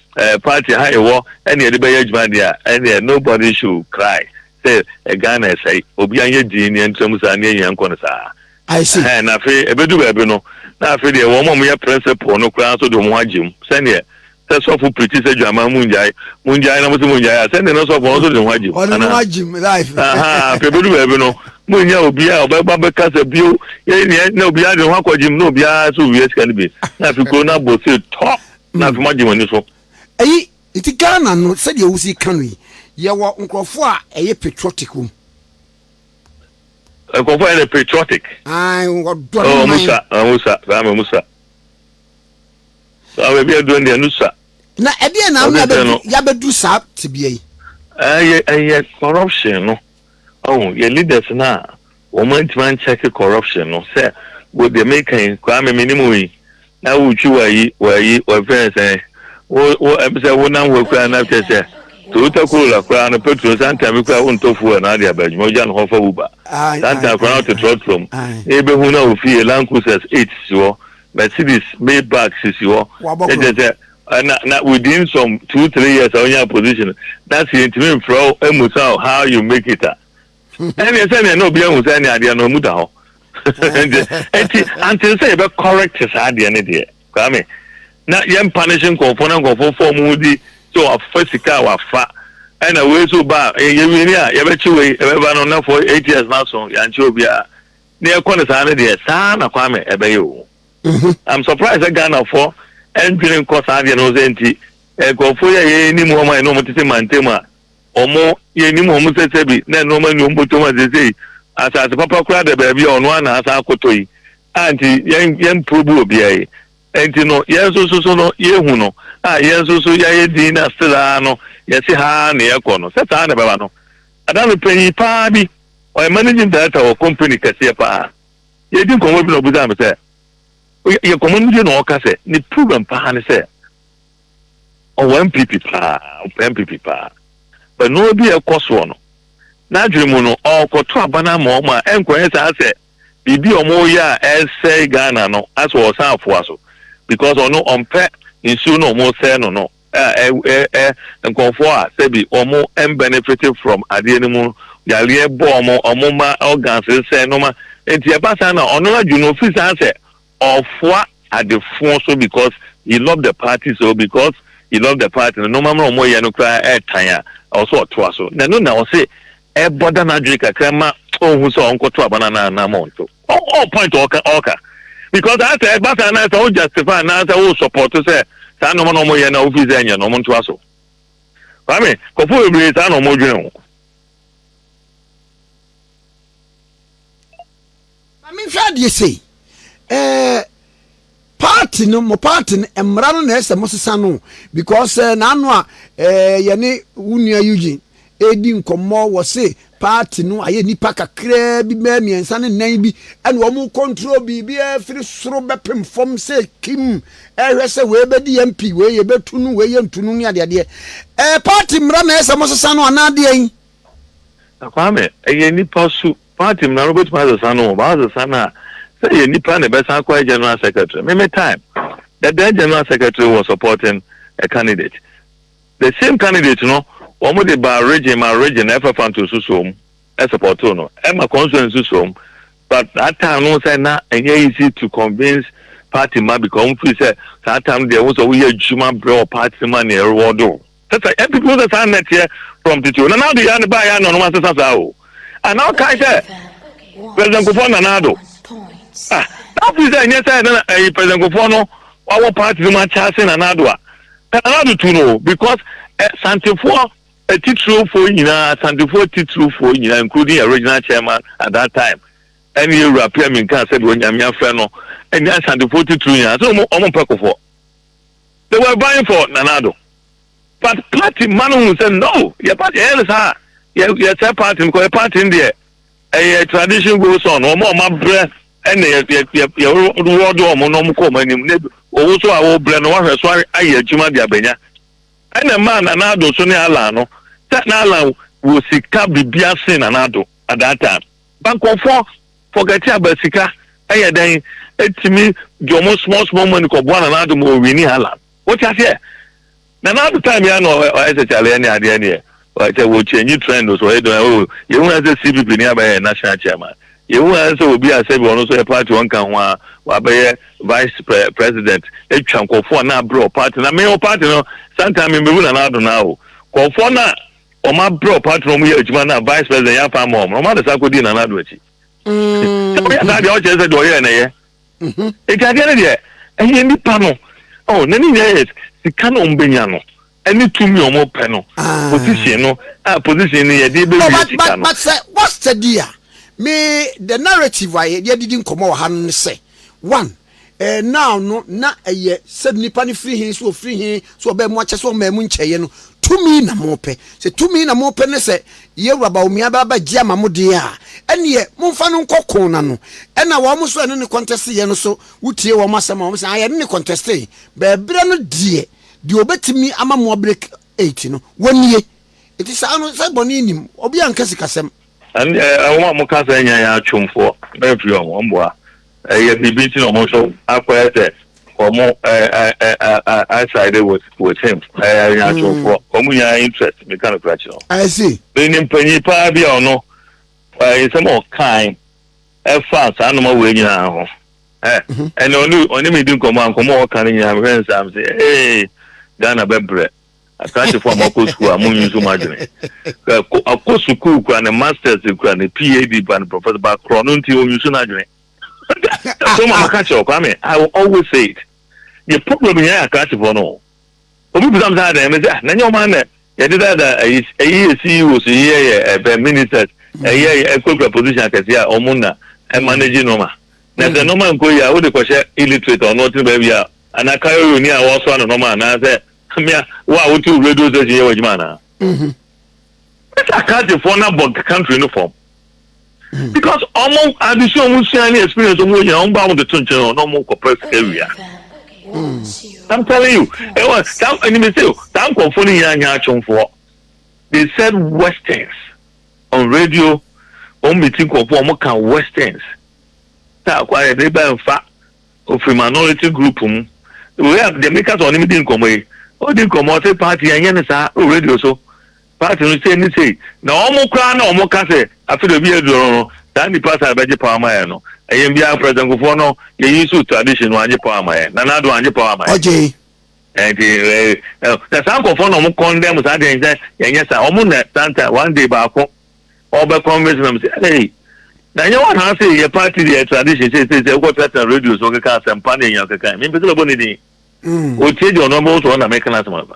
party ha ɛwɔ ɛne yɛde bɛyɛ adwuma deɛ a, ɛneɛ nobody should cry sɛ Ghana ɛsɛe. Obi anyɛ din ne ɛntram saa ne ɛnyɛ nkɔ no saa. I see. Ɛhɛn, na afei ebedu baabi no, na afei deɛ wɔn a wɔyɛ principle no koraa nso de wɔn ho agye mu, sɛneɛ sɛ sɔfo pirikyi sɛ dwaman mu ngyae, mu ngyae, na mo sɛ mu ngyae a, sɛneɛ no sɔfo no nso de ne ho agye mu. Ɔde ne ho agye mu life. Aha, afei ebedu baabi no, mo nya obiara a ɔbɛba bɛka sɛ bio yɛ nea na obiara de ne ho akɔgye mu, na obiara nso wie sika no bi, na afei kuro no abɔ se tɔ, na afei mo agye mo ani so. Ɛyi nti Ghana no, sɛdeɛ wosi ka no yi, yɛwɔ nkurɔfoɔ a ɛyɛ patriotic wɔ mu. Nkurɔfoɔ a yɛ patriotic. Ayi, wɔdɔ ne ɔmo man. Sa ɔmo sa saa, ɔmo sa saa, baabi aduro deɛ no sa. Na ɛdeɛ na ama Ɔde sɛ no. yabɛdu saa tebea yi? Ɛyɛ corruption no. Ɔho yɛ leaders na wɔn antumi ankyɛke corruption no sɛ wo deɛ meka yi, Kwame, me nim yi na wotwi wayi wayi wɔfɛn sɛn wo sɛ wonam hɔ koraa na kyerɛ sɛ Toyota Corolla koraa no, petrol santan bi koraa wontɔ fuel na ade aba adwuma, wogya no hɔ fa Uber. Santan koraa na wote trɔtrɔ mu na ebehu na ofie Land Cruisers eight si hɔ, Mercedes Maybach sisi hɔ. Wabɔ. Kyerɛ sɛ na within some 2, 3 years a wonya position na sɛ yɛntumi mfrɛ wo emu sa how you make it a, ɛneɛ sɛneɛ na obi ahu sɛ ɛne adeɛ no ɔmu da hɔ. Nti until sɛ yɛbɛ correct saa adeɛ no deɛ, Kwame, na yɛn punish nkɔfoɔ na nkɔfoɔ fɔ ɔmo di sɛ wafa sika a wafa, ɛna wei so ba a yɛwie ni a yɛbɛkye wei ɛbɛba no na for 8 years na so yɛankye obiara na yɛkɔ no saa no deɛ, saa na Kwame ɛbɛyɛ o. I'm surprised sɛ Ghanafoɔ ɛndwene nkɔ saa adeɛ no sɛ nti nkurɔfoɔ yi a yɛnim wɔn a yɛne wɔn tete mantam a wɔn yɛnim wɔn sɛ sɛbi na nneɛma ni wɔn bɔtɔm a, seesei asase papa koraa da baabi a ɔno ana asan akɔtɔ yi a, nti yɛn probe obiara yi. Nti no yɛn nso so no yɛhu no a, yɛn nso so yɛayɛ din na still a no yɛsi ha na yɛkɔ no sɛ saa na ɛbɛba no. Ada no panyin paa bi, ɔyɛ managing director wɔ company kɛseɛ paa, yɛdi nkɔmmɔ bi na ɔbusa mi sɛ yɛ nkɔmmɔ no wie na ɔka sɛ ne program paa ne sɛ ɔwɔ NPP paa, ɔpɛ NPP paa, but nneɛma bi a ɛkɔ soɔ no n'adwene mu no, ɔrekɔto aba no ama ɔmo a ɛnkɔyɛ saa sɛ biribi a ɔmo yɛ a ɛsɛe Ghana no asɛ ɔsan afoa so, because ɔno ɔmpɛ nsuo no ɔmo sɛe no. Ɛ ɛ ɛ nkurɔfoɔ a sɛbi wɔn mbenefit from adeɛ no mu, yareɛ bɔ wɔn, wɔn mma organs sɛe nneɛma. Nti ɛba saa na ɔno adwene no ofiri saa sɛ ɔfoa adefo so because he love the party, so because he love the party no, nneɛma na wɔn yɛ no koraa ɛɛtan a ɔwɔ sɛ ɔtoa so, na ɛno na ɔse ɛbɔ da n'adwene kakra ma ɔnhu sɛ ɔnkɔto aba no anaa ma ɔnto. Ɔ point ɔka ɔka because asɛ ɛba saa na sɛ wo justify anaasɛ wo support sɛ saa nneɛma na wɔn yɛ na wofi sɛ ɛnyɛ no, wɔn ntoa so. Kwame kɔfo bebree saa na wɔn dwene ho. Maame, nhwɛ adeɛ sei, party no, mo party no mmara no na ɛsɛ mo sesa no, because n'ano a yɛne wo nua Eugene edi nkɔmmɔ wɔ se party no ayɛ nipa kakraa bi, bɛyɛ mmiɛnsa ne nnan bi, ɛna wɔn control biribi firi soro bɛpem fam sɛ kim ɛhwɛ sɛ wei bɛdi MP, wei yɛbɛtu no, wei yɛntu no ne adeadeɛ. Party mmara na ɛsɛ mo sesa no anaa deɛ yi? Na Kwame, ɛyɛ nipa su. Party mmara no wobɛtumi asesa no, ba asesa no a, sɛ yɛ nipa na ɛbɛsan akɔyɛ general secretary. Me time, the then general secretary was supporting a candidate, the same candidate no, wɔn de ba region ma region na ɛfɛfa nto so mu ɛsupport no, ɛma constituency so mu. But that time no, sɛ na ɛnyɛ easy to convince party ma, because wɔn feel sɛ saa time deɛ wɔn sɛ wɔyɛ adwuma brɛ wɔ party ma na ɛrewɔdo o sɛ NPP sɛ saa nɛteɛ from titi o. Nana Addo yɛ ne ba yɛ na ɔno asesa saa o, ana ɔkae sɛ President Kufuor, Nana Addo, ah, na ɔfi sɛ ɛnyɛ sɛ nana ɛyi President Kufuor no wawɔ party no mu akyɛ ase Nana Addo a ka Nana Addo tu no o, because ɛ Santefoɔ atitirifoɔ nyinaa, Santefoɔ atitirifoɔ nyinaa, including a regional chairman at that time, ɛne ewura Pia Minka sɛbi Onyame afrɛ no, ɛne Asantefoɔ titiri nyinaa sɛ ɔmo mpɛ Kufuor. They were vying for Nana Addo, but party ma no hu sɛ no, yɛ party ɛyɛ no saa, yɛ sɛ party no kɔ yɛ party no deɛ, ɛyɛ tradition goes on. Wɔn a wɔn abrɛ ɛna yɛ wɔde wɔn na wɔn kɔ wɔn anim, ne owó so a wɔbrɛ no wahwɛ so ayɛ adwuma de abɛnya. Ɛna mmaa Nana Addo so ne Alan no sɛ na Alan wɔ sika bibi ase Nana Addo at that time, bankɔfoɔ forget about sika, ɛyɛ dɛn etimi de wɔn small small money kɔboa Nana Addo ma owini Alan. Wɔte aseɛ, Nana Addo time yɛ na ɔyɛ sɛ kyale ɛne adeɛ neɛ sɛ wɔ change trend so ɔyɛ dɔn o. Yehu sɛ CPP ni abɛyɛ national chairman, yehu sɛ obi a sɛbi ɔno nso yɛ party wɔn ka ho a wabɛyɛ vice president, etwa nkɔfoɔ a na abrɛ wɔ party na mɛ wɔ party no. Santan mi mewu Nana Addo na o kɔfoɔ na wɔn abrɛ wɔ party na wɔn yɛ adwuma na vice president yɛ afa ama wɔn na wɔn adesa akɔdi Nana Addo akyi sɛ ɔyɛ saa deɛ, ɔkyerɛ sɛ deɛ ɔyɛ na ɛyɛ. Eti adeɛ no deɛ, ɛyɛ nipa no ɔ n'ani nyɛ yɛ sika na wɔn bɛnya no ɛne tumi a wɔn pɛ no, position no a position no yɛde bɛ wie sika no. But sɛ what study a me, the narrative a yɛde adidi nkɔmɔ wɔ ha no ne sɛ one, now no na ɛyɛ sɛ nipa no firi he so, ofiri he so, ɔbɛn mu akyɛ sɛ ɔmaa mu nkyɛeɛ no, tumi na mopɛ. Sɛ tumi na mopɛ ne sɛ yɛwura Bawumia bɛba gye ama mo deɛ a, ɛneɛ momfa no nkɔ ko na no. Ɛna wɔn so ɛne ne contest yɛ no so, wotie wɔn asɛm a wɔn sɛ ayɛ ne contest bɛɛberɛ no deɛ, obɛtumi ama mo break eight no wɔnie. Nti saa no sɛ bɔne nim obi anka sikasɛm. Ɛne wɔn a moka sɛ nya yɛ atwomfoɔ mɛmfiri wɔn ɔmboa, ɛyɛ biribi nti na ɔmo nso akɔyɛ sɛ ɔmo ɛ ɛ ɛ aside with him. Ɛyɛ nya atwomfoɔ, ɔmo nyinaa interest meka no kora kyerɛ wɔn. I see. Ne mpanyin paa bi a ɔno ɛɛ nsɛm a ɔkan ɛfa saa nnoma wei nyinaa ho ɛ ɛna ɔne mi di nkɔmɔ a, nkɔmɔ a ɔka no nyinaa, mehwɛ nsam sɛ ee, Ghana bɛbrɛ. Akrantefo a moakɔ sukuu a monyi nso mo adwene akɔ sukuu kura ne masters, kura ne PhD, ba ne professor ba korɔ no nti onyi so n'adwene so ma maka kyerɛ Kwame. I will always say it, the problem yɛn akrantefo no, obi bisa mi sɛ adan mi sɛ na nyɛ ɔman na yɛde dada ɛyi yɛ CEOs yi, yɛ ɛbɛ ministers, ɛyɛ ɛkurakura position akɛse a ɔmo na ɛmanage nneɛma, na sɛ nneɛma nkɔ yi a, wode kɔhyɛ illiterate a ɔno ɔtene baabi a anaa kayoyo ni a wɔsoa no nneɛma, anaasɛ mmea wo a wotu radio station yɛ wɔ adwuma anaa ɛsɛ akantefoɔ no abɔ country no fam, because ɔmo adesua ɔmo sua ne experience ɔmo nyina, ɔmo ba ɔmo de to nkyɛn na ɔmo kɔpɛ sika wia. I'm telling you, ɛwɔ saa ɛnim sɛ saa nkɔfoɔ no nyinaa nyɛ atwomfoɔ. They said westerns on radio, wɔn mi ti nkɔfoɔ ɔmo ka westerns sɛ akɔ ayɛ de bɛ nfa ofiri minority group mu. Wei a deɛ meka sɛ ɔne mi di nkɔmɔ yi. Odi nkɔmɔ sɛ party yɛnyɛ no saa wɔ radio so. Party no sei ne sei. Na wɔn koraa na wɔn ka sɛ afei de obi aduro no no saa nipa saa bɛgye power ama yɛn no. Ɛyɛ bia President Kufuor no yɛyi so tradition no angye power ama yɛn. Nana Addo angye power ama yɛn. Ɔgye. Ɛnti na saa nkurɔfoɔ na wɔn condemn saa deɛ sɛ yɛnyɛ saa. Wɔn na santa one day baako ɔbɛ convince nam sɛ hey, na nyɛ wɔn ha sɛ yɛ party deɛ tradition sɛ sɛ sɛ wokɔ tenatena radio so keka asɛmpa ne ɛnya keka mempɛ sɛ bɛbɔ ne din. Otie deɛ ɔno ɔbɛwo so ɔna meka no asɛm aba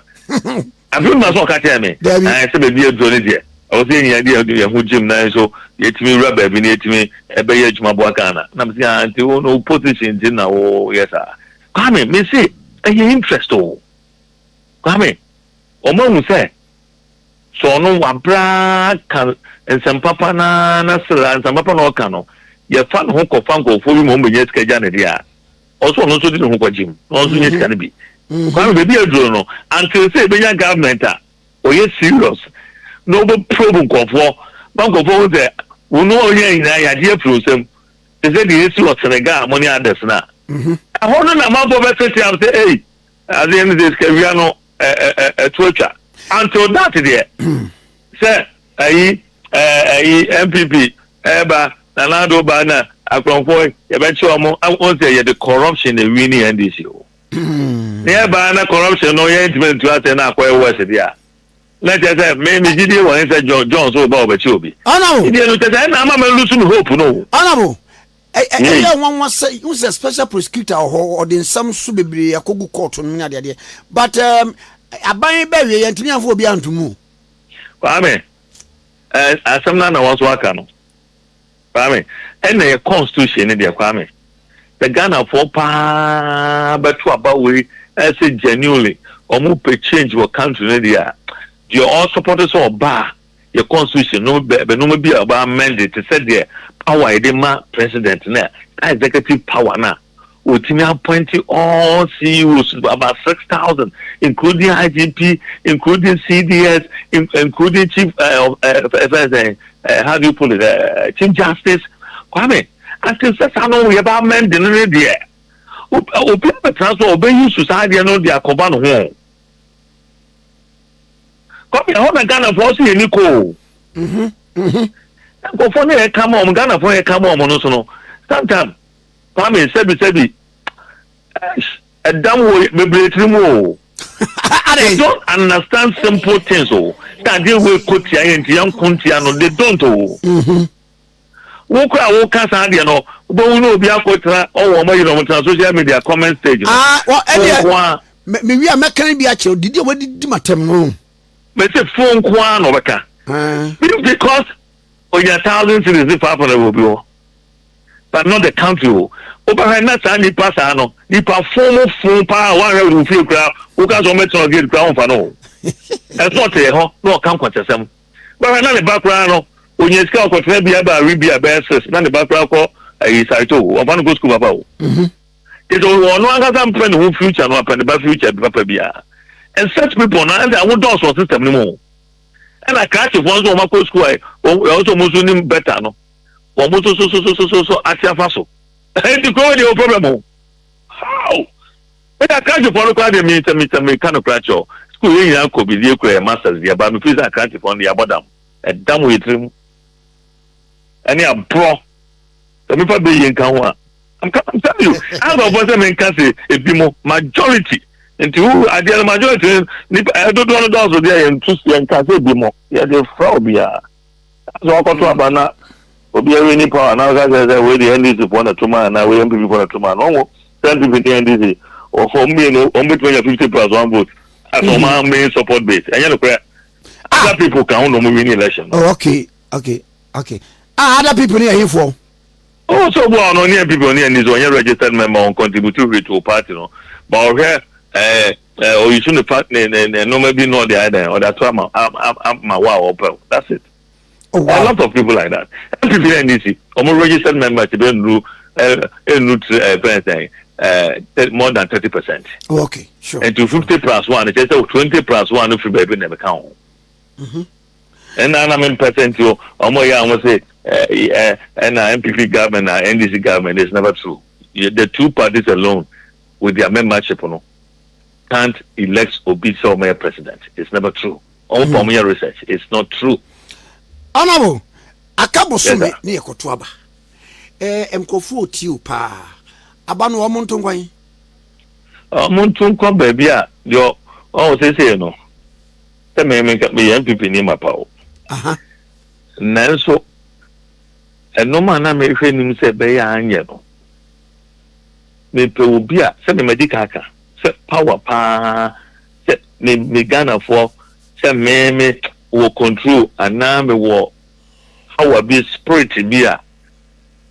afei ma sɛ ɔka kyerɛ me sɛ baabi aduro no deɛ ɛwɔ sɛ yɛnyina deɛ yɛn ho gyem na nso yɛtumi wura baabi na yɛtumi ɛbɛyɛ adwuma boa Ghana. Na mesɛ ah, nti wo no position nti na woyɛ saa. Kwame, me se ɛyɛ interest o. Kwame, ɔma hu sɛ sɛ ɔno wabra ka nsɛm papa na na sra nsɛm papa na ɔka no, yɛfa ne ho kɔfa nkurɔfoɔ bi ma ɔmbɛnya sika gya ne deɛ a, ɔsɛ ɔno nso de ne ho kɔgye mu na ɔno nso nya sika no bi. Kwame, baabi aduro no, until sɛ ebɛnya government a ɔyɛ serious na ɔbɛ probe nkurɔfoɔ ma nkurɔfoɔ ho sɛ wɔn a ɔnya nyinaa yɛagye afiri wo nsam te sɛ deɛ esi wɔ Senegal mo ne others na ɛhɔ no na amanfoɔ bɛsete am sɛ ei, adeɛ no sɛ sika wia no ɛto atwa. Until that deɛ, sɛ ayi ayi NPP ɛɛba, Nana Addo ba na akorɔmfoɔ yɛbɛkye wɔn, wɔn sɛ yɛde corruption na ewi ne NDC o ne yɛba na corruption no yɛntumi ntu ase na akɔyɛ worse deɛ a, na kyerɛ sɛ me gyidie wɔ ne sɛ John so ba ɔbɛkye obi. Honorable. Gyidie no kyerɛ sɛ ɛna ama me lose me hope no. Honorable, ɛyɛ nwanwa sɛ n sɛ special prosecutor wɔ hɔ, ɔde nsɛm so bebree akɔgu court no ne adeadeɛ, but aban bɛwie yɛntumi amfa obi anto mu. Kwame, asɛm no na wɔn so aka no. Kwame, ɛna yɛ constitution ne deɛ, Kwame, sɛ Ghanafoɔ paa bɛto aba wei ɛsɛ genuinely wɔn pɛ change wɔ country no deɛ a, deɛ ɔsupport sɛ ɔbaa yɛ constitution no bɛ nneɛma bi a ɔba amend te sɛ deɛ power yɛde ma president na executive power na otumi appoint all CEOs, about 6,000, including IGP, including CDS, including chief how do you put it, chief justice. Kwame, ati sɛ saa no yɛ bɛ amend no ne deɛ obi abɛtena so a ɔbɛyi su saa adeɛ no de akɔba ne ho. Kwame, ɛhɔ na Ghanafoɔ so yɛ ni ko. Nkurɔfoɔ no yɛ kama ɔmo, Ghanafoɔ yɛ kama ɔmo no so no sometimes, Kwame, sɛbi sɛbi, ɛdam wɔ bebree tiri mu o. They don't understand simple things o. Sɛ adeɛ wo ekɔ tia yɛn nti yɛn ko ntia no, they don't o. Wo kora wo ka saa adeɛ no, wobɛhu na obi akɔ tena ɔwɔ ɔmo ayi na ɔmo tena social media comment stage no. Ah, wɔ ɛdeɛ nko a me wi a mɛka bi akyerɛ didi a wadidi matam no. Mɛsɛ phone nko ara na ɔbɛka because onya 1,000 cedis ne 500 wɔ obi hɔ, but not the country o. Wobɛhwɛ na saa nipa saa no, nipa fon mu fon paa, wanhwɛ wo fie koraa, woka sɛ ɔmɛtena gate koraa womfa no o. Ɛsɛ ɔte hɔ na ɔka nkwakyɛsɛm. Bɛhwɛ na ne ba koraa no onya sika ɔkɔtena bi aba awi bi a bɛyɛ six na ne ba koraa kɔ ayi saito o, ɔfa no kɔ sukuu papa o. Nti ɔno ankasa mpɛ ne ho future no, apɛ ne ba future bi papa biara. And such people no ɛnna awodɔɔso wɔ system no mu o. Ɛna krakyefoɔ nso wɔn akɔ sukuu a ɛwɔ sɛ wɔn nso nim better no, wɔn nso so so so so so ate afa so. Nti kuro deɛ o problem o. How ɛna akrakyefoɔ no koraa deɛ, mi sɛ mi sɛ mi ka no koraa kyerɛw, sukuu yɛn nyinaa kɔ bi deɛ kura yɛ masters deɛ ba mi fi sɛ akrakyefoɔ no deɛ abɔ dam, ɛdam wɔ yɛ tirim ɛne aborɔ sɛ mefa bɛyie nka ho a. I'm telling you, ankɔfoɔ sɛ menka sɛ ebi mo majority nti wo adeɛ no majority nipa ɛdodoɔ no dɔɔso deɛ, yɛn tu yɛn ka sɛ ebi mo yɛde fra obiara sɛ ɔkɔto aba na obi awie nipa a na ɔka kyerɛ sɛ wei deɛ NDC foɔ na tuma na wei NPP foɔ na tuma na ɔmo sɛ NPP ne NDC ɔfɔ mmienu ɔmo betumi anya 50 plus 1 vote as ɔmo main support base. Ɛnyɛ no korɛ, other people ka ho na ɔmo win election. Oh, okay. Ah, other people ni ɛyin fɔ. Oh, so obi a ɔno ne NPP, ɔne NDC, ɔnyɛ registered member, ɔn contribute hwee to party no, but ɔhwɛ ɔyisu ne fa ne nneɛma bi na ɔde ayɛ dɛn, ɔde ato ama wo a ɔpɛ. That's it. Oh, wow. A lot of people like that. NPP and NDC, ɔmo registered members bɛ nuru ɛɛ fɛn sɛn more than 30%. Oh, okay, sure. Nti 50 plus 1 kyerɛ sɛ 20 plus 1 no firi baabi na ɛbɛka ho. Ɛna na mi mpɛ sɛ nti ɔmo yɛ a ɔmo sɛ ɛna NPP government na NDC government. It's never true. The two parties alone with their membership no. Can't elect obi sɛ ɔmɛyɛ president. It's never true. Ɔmo pɔ ɔmo yɛ research. It's not true. Honorable, aka bosome Yes, sir. ne yɛkɔto aba. Nkurɔfoɔ otie o paa. Aba no, ɔmo nto nkwan. Ɔmo nto nkɔ baabi a deɛ ɔmo sese no sɛ me meyɛ NPP ni ma pa o. Nanso ɛnum a na mehwɛ nim sɛ ɛbɛyɛ anyɛ no, mepɛ obi a sɛ memadi kaka sɛ power paa sɛ me Ghanafoɔ sɛ me wɔ control anaa mewɔ power bi, spirit bi a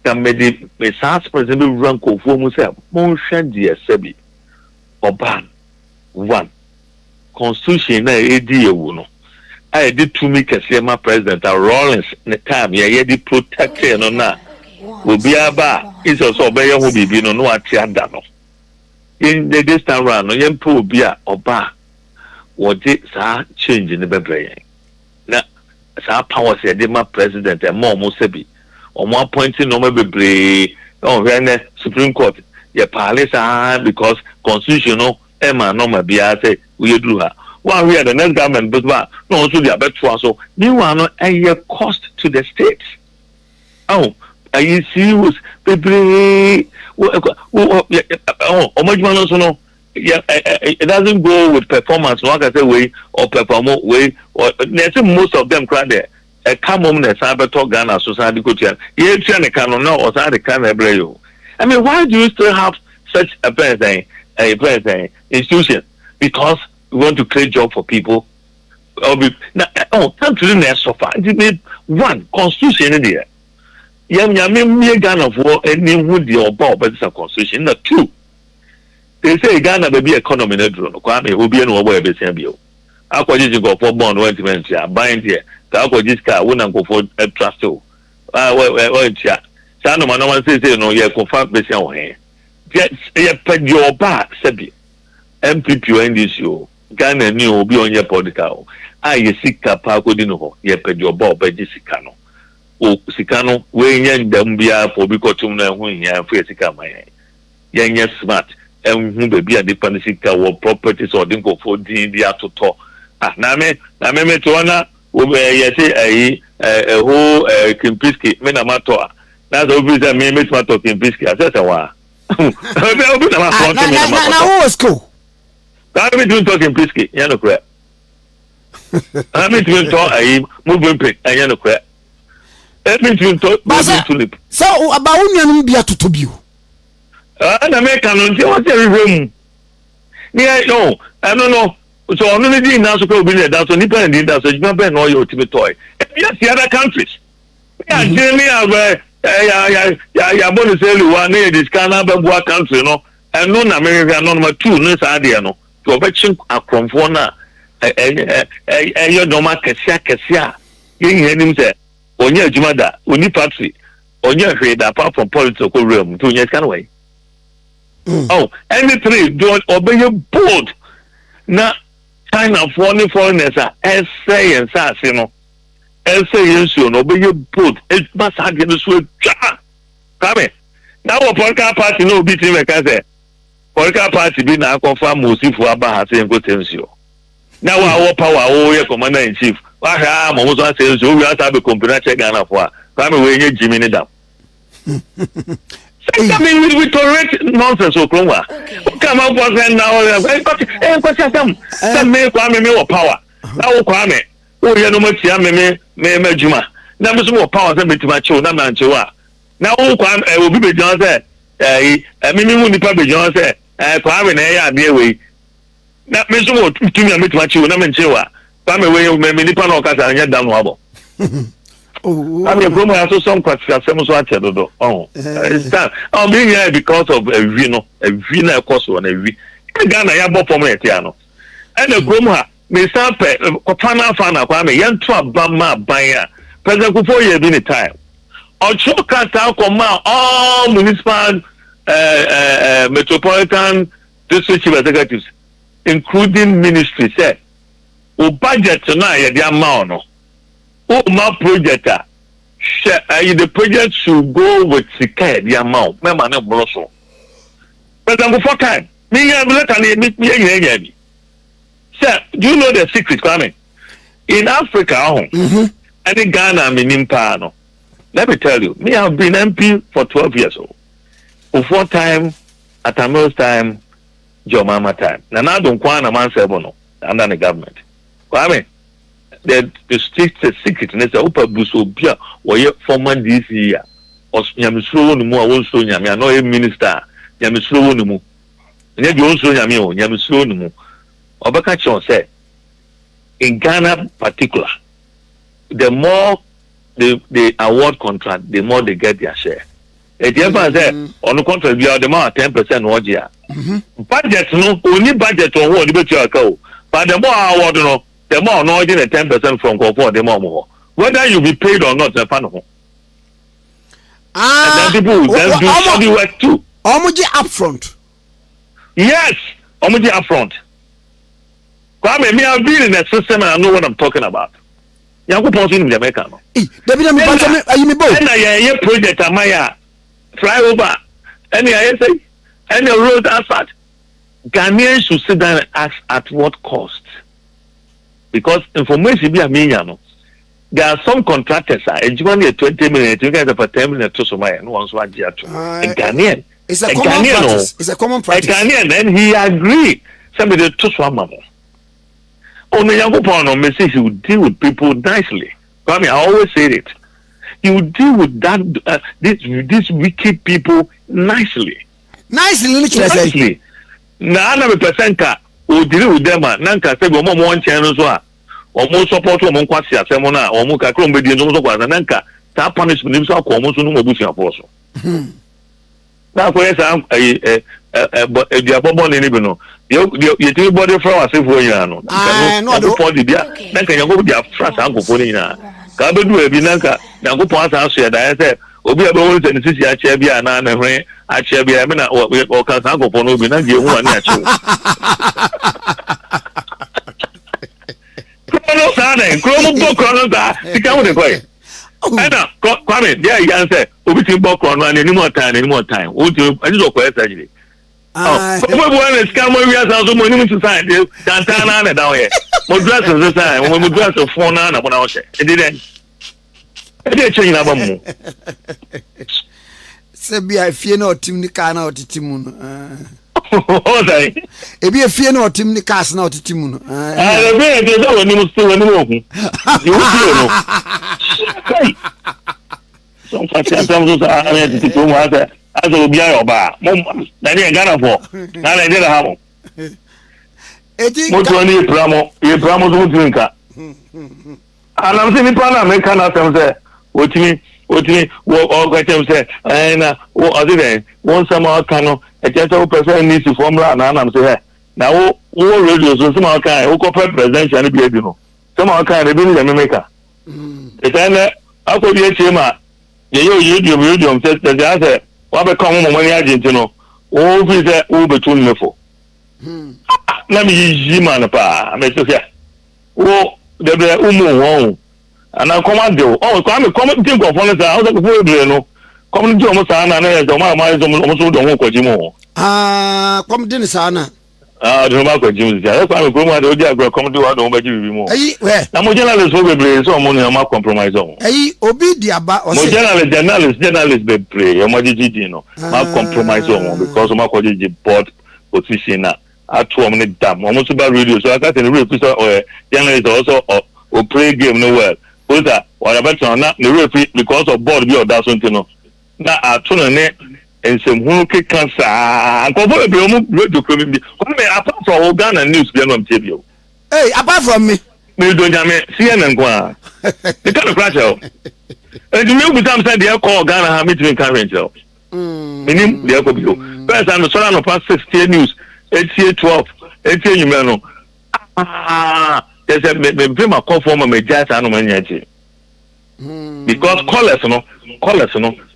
ka mede me saa spirit no bɛwura nkurɔfoɔ mu sɛ monhwɛ deɛ sɛbi ɔbaa one constitution na ɛdi ewu no a yɛde tumi kɛseɛ ma President a Rawlings ne time yɛyɛ de protect no, na obiara ba a instead sɛ ɔbɛyɛ ho biribi no na wate ada no. Yɛn this time round no, yɛmpɛ obi a ɔba a wɔde saa change ne bɛbrɛ yɛn, na saa powers yɛde ma president ɛma ɔmo sɛbi ɔmo appointing nneɛma bebree. Ɔhwɛ nɛ Supreme Court yɛ paale saa because constitution no ɛma nɔɔma biara sɛ woyɛ duru ha wɔn ahwɛ the next government bɛ ba na wɔn nso de abɛtoa so. Meanwhile no, ɛyɛ cost to the state. Ɔn ɛyɛ CEOs bebree wɔ ɛkɔ wɔ ɔ ɔmo adwuma no nso no yɛ ɛ ɛ it doesn't go with performance. Na waka sɛ wei ɔperform, wei ɔ na ɛsɛ most of them kora deɛ ɛka mom na ɛsan bɛtɔ Ghana so san de kotua yɛtua ne ka no na ɔsan de ka na ɛbrɛ yi o. I mean, why do you still have such a person institution? Because we want to create job for people. Ɔbi na ɔ country na ɛsɔfa nti mi one constitution ne deɛ yɛn Nyame mmie Ghanafoɔ ani hu deɛ ɔba ɔbɛsesa constitution. Na two, they say Ghana baabi economy no duro no, Kwame, obi na wɔbɔ ɛbɛsia bio akɔgye nkurɔfoɔ bɔn no wɔntumi ntua aban deɛ ka akɔgye sika wo na nkurɔfoɔ trust o wɔntua saa noma noma seesei no yɛ kɔfa bɛsia wɔ hɛn yɛpɛ deɛ ɔba a sɛbi NPP o, NDC o, Ghana ni o, obi a ɔnyɛ political o a yɛ sika paa kɔdi no hɔ. Yɛpɛ deɛ ɔba a ɔbɛgye sika no o, sika no wɔnyɛ ndam biara fɔ obi kɔtum no ɛho hia fo yɛ sika ma yɛn. Yɛnyɛ smart ɛnhu baabi a nipa no sika wɔ, property sɛ ɔde nkurɔfoɔ din bi atotɔ. Ah, na me te hɔ na yɛte ɛyi ɛho Kempinski me na ma tɔ a, na sɛ obi sɛ me metuma tɔ Kempinski asɛ sɛ waa obi na ma fɔ nti me na ma kɔtɔ. Na wo wɔ school. Kaa mi tumi ntɔ Kempinski nyɛ no korɛ, kaa mi tumi ntɔ ɛyi Movenpick ɛnyɛ no korɛ, ɛmi tumi ntɔ Golden Tulip. Sɛ aba wo nuanom bi atotɔ bi o. Ɛna meka no nti wɔn sɛ ɛhwehwɛ mu ne yɛ no ɛno no so ɔno ne din na so kɔ obi ne ɛda so nipa ne din da so adwuma bɛn na ɔyɛ otumi tɔɛ ebi asi other countries ne agyere ne abɛ ɛ ya ya ya yabɔ ne sɛ eliwa ne yɛ de sika na abɛboa country no. Ɛno na mehwehwɛ ano number two ne saa adeɛ no tí ɔbɛkye akorɔmfoɔ no a ɛ ɛ ɛyɛ nneɛma akɛseɛ akɛseɛ a yɛn nyinaa nim sɛ ɔnyɛ adwuma da, ɔni factory, ɔnyɛ hwee da apart from politics. Ɔkɔ wura mu nti ɔnyɛ sika no wɔ yi. Oh, ɛne three deɛ ɔbɛyɛ bold na Chinafoɔ ne foreigners a ɛsɛ yɛn nsaase no, ɛsɛ yɛn nsuo no, ɔbɛyɛ bold edwuma saa adeɛ no so atwa. Kwame, na wɔ political party na obi tiri mɛka sɛ political party bi na akɔfa mosifoɔ aba ha sɛ yɛnkɔ sɛ nsuo na wa wɔ power a wɔyɛ commander in chief wahwɛ a ma ɔmo so asɛ nsuo owi asa abɛ complain akyerɛ Ghanafoɔ a. Kwame, wei nye gyimi ne dam sɛ we tolerate nonsense wɔ kurom ha. Woka ma fɔ sɛ na ɛ nkwasi asɛm sɛ me Kwame me wɔ power na wo Kwame woyɛ no ma tia me m'adwuma na me so wɔ power sɛ metumi akyew na mankyew a, na wo Kwame ɛ obi bɛgyina hɔ sɛ ɛyi ɛmi mi mu nipa bɛgyina hɔ sɛ Kwame na ɛyɛ adeɛ wei na me nso wɔ tumi a metumi akyew na menkyew a, Kwame, wei me nipa na ɔkasa nyɛ dam no abɔ. Kwame, kurom ha so nkwasi asɛm so akyɛ dodo. Ɔho it's time ɔn bi nyinaa because of awi no, awi na ɛkɔ so na awi ɛ Ghana yɛabɔ fam na ɛte ano. Ɛna kurom ha mesan pɛ kɔfa n'afa na Kwame yɛnto aba ma aban a President Kufuor yɛ bi ne time ɔtwerɛ krataa kɔma all municipal metropolitan district chief executives including ministry sɛ o budget no a yɛde ama wo no, o ma project a hwɛ ɛyi the project should go with sika yɛde ama wo mɛma ne mmoro so. President Kufuor time Menya letter no, yɛ nyina nya bi. Sɛ, do you know the secret, Kwame? In Africa, ɔho, ɛne Ghana menim paa no. Let me tell you, me have been MP for 12 years o. Kufuor time, Atta Mills time, John Mahama time. Nana Addo nko ara na mansɛ no under the government. Kwame, the secret ne sɛ wopa buso obi a wɔyɛ former DC a nyamesuro wɔ ne mu a wɔnsuro Nyame a na ɔyɛ minister a nyamesuro wɔ ne mu. Ɛnyɛ deɛ ɔnsuro Nyame o, nyamesuro wɔ ne mu. Ɔbɛka kyerɛ wɔn sɛ in Ghana particular, the more they award contract, the more they get their share. Eti ɛfa sɛ ɔno contract bi a ɔde ma 10% na ɔgye a, budget no, oni budget wɔ ho ɔde bɛtua aka o, but the more award no, the more ɔno ɔgye ne 10% from nkurɔfoɔ ɔde ma ɔmo hɔ, whether you be paid or not, ɛfa ne ho. And then people will then do shoddy work too. Ɔmo gye upfront. Yes, ɔmo gye upfront. Kwame, me have been in the system and I know what I'm talking about. Yankopɔn so nim deɛ mɛka no. Dabi na mi ba mi ayi mi bo. Ɛna yɛyɛ project ama yɛ a flyover, ɛna yɛyɛ sɛ ɛna road asphalt. Ghanaians should sit down and ask, at what cost? Because information bi a mi nya no, there are some contractors a edwuma no yɛ 20 million, etumi ka sɛ for 10 million to so ma yɛ no, wɔn nso agye ato. A Ghanaian. It's a common Ghanaian practice. It's a common practice. A Ghanaian, and he agree sɛ mi de to so ama mo. Ono Nyankopɔn no, me say he will deal with people nicely. Kwame, I always say it. He will deal with that this these wicked people nicely. Nicely ni kyerɛ sɛ? Nicely. Na ana mepɛ sɛ nka o deal with them a, na nka sɛ bi wɔn a wɔn nkyɛn no so a wɔn support wɔn nkwasi asɛm no a wɔn kakra wɔn bɛdi nso wɔn nso kɔ asa, na nka saa punishment no nso akɔ wɔn so no, wɔn abusuafoɔ so. Na akɔyɛ saa ɛyi ɛ ɛ ɛ eduabɔ bɔne no bi no, deɛ deɛ yɛtumi bɔ de fra w'asefoɔ nyinaa no, nka no Nyankopɔn de bia na nka Nyankopɔn de afra saa nkurɔfoɔ no nyinaa ka abɛdu baabi, na nka Nyankopɔn asan so yɛ daeɛ sɛ obi a bɛwɔ sɛ ne sisi akyɛ bi a na ne hwene akyɛ bi a ɛmɛ na ɔka saa nkurɔfoɔ no bi na nka ehu a ne akyew kuro no saa dɛ kuro mu bɔ kuro no saa sika ho de kɔɛ. Ɛna Kwame, deɛ ɛyɛ sɛ obi ti bɔ kuro no a n'anim ɔtan, n'anim ɔtan, wontumi ɛgye sɛ ɔkɔyɛ surgery. Ɔmo ebu na sika mo ewia san so mo anim sisan de tantan na na ɛda hɔ yɛ mo dress sisan mo dress fon na na mo na ɔhyɛ ɛdi dɛ ɛdi ekyir nyinaa ba mu. Sɛ bi a efie na ɔtim ne kaa na ɔtete mu no. Ɔsɛn. Ebi efie na ɔtim ne cars na ɔtete mu no. Ɛɛ, ebi yɛ sɛ wɔn anim so, wɔn anim ohu deɛ wotie no kai sɛ nkwasi asɛm so saa ɛna tete kurom ha sɛ asɛ obi ayɛ ɔbaa mo na ne yɛ Ghanafoɔ na na ɛgye na ha mo. Eti mo tuo ne yɛpira mo, yɛpira mo so mo tumi nka anam sɛ nipa na meka n'asɛm sɛ wotumi wɔ ɔka kyɛm sɛ ɛn na wɔ ɔde dɛn wo nsɛm a ɔka no ɛkyɛ sɛ wopɛ sɛ NDC foɔ mmra na anam sɛ hɛ na wo wowɔ radio so nsɛm a ɔka wokɔpɛ presidential no bi adi no, nsɛm a ɔka no ebi ne yɛ memeka ɛsɛ nɛ akɔdi akyire ma yɛyɛ oyi radium radium sɛ sɛ asɛ wabɛka ɔmo mɔmɔ ani agye nti no wo firi sɛ wobɛtu ne fo na meyiyi ma no paa. Mɛsɛ hwɛ wo dɛbɛ womu wɔn o anaa kɔm ade wo ɔwɔ Kwame, kɔm di nkɔfoɔ no saa ɔsɛ kɔfoɔ bebree no kɔm di ɔmo saa na ne yɛ sɛ ɔmo a ɔmo ayɛ sɛ ɔmo so de ɔmo kɔgye mu o. Aa, kɔm di ne saa na. Aa, ɔde ɔmo akɔgye mu sisi ayɛ. Kwame, kurom ade odi agorɔ, kɔm di wa de ɔmo bɛgye bibi mu. Ɛyi hwɛ. Na mo journalist fo bebree sɛ ɔmo nea ɔmo compromise ɔmo. Ɛyi obi di aba ɔsɛ. Mo journalist bebree ɔmo agyegye din no ma compromise ɔmo because ɔmo akɔgyegye board position na ato ɔmo ne dam. Ɔmo nso ba radio so aka sɛ ne wura fi sɛ ɔyɛ journalist, ɔsɔ ɔ o play game no well osa ɔyɛ bɛtena na ne wura fi because of board bi a ɔda so nti no na ato no ne nsɛmhunu keka saa. Nkɔfo bebree ɔmo radio kurom bi, Kwame, apart from wo Ghana news bi ɛna ɔmo tie bi o. Hey, apart from me. Mi do Nyame CNN nko a meka no kora kyerɛ wo. Nti mi bisa m sɛ deɛ ɛkɔ Ghana ha, metumi nka hwɛ nkyerɛ wo. Menim deɛ ɛkɔ bio. First time mesɔre anɔpa 6 tie news, etie 12, etie nwummerɛ no kyɛ sɛ mepɛ ma kɔfoɔ ma magyae saa no ma nya akyi because callers no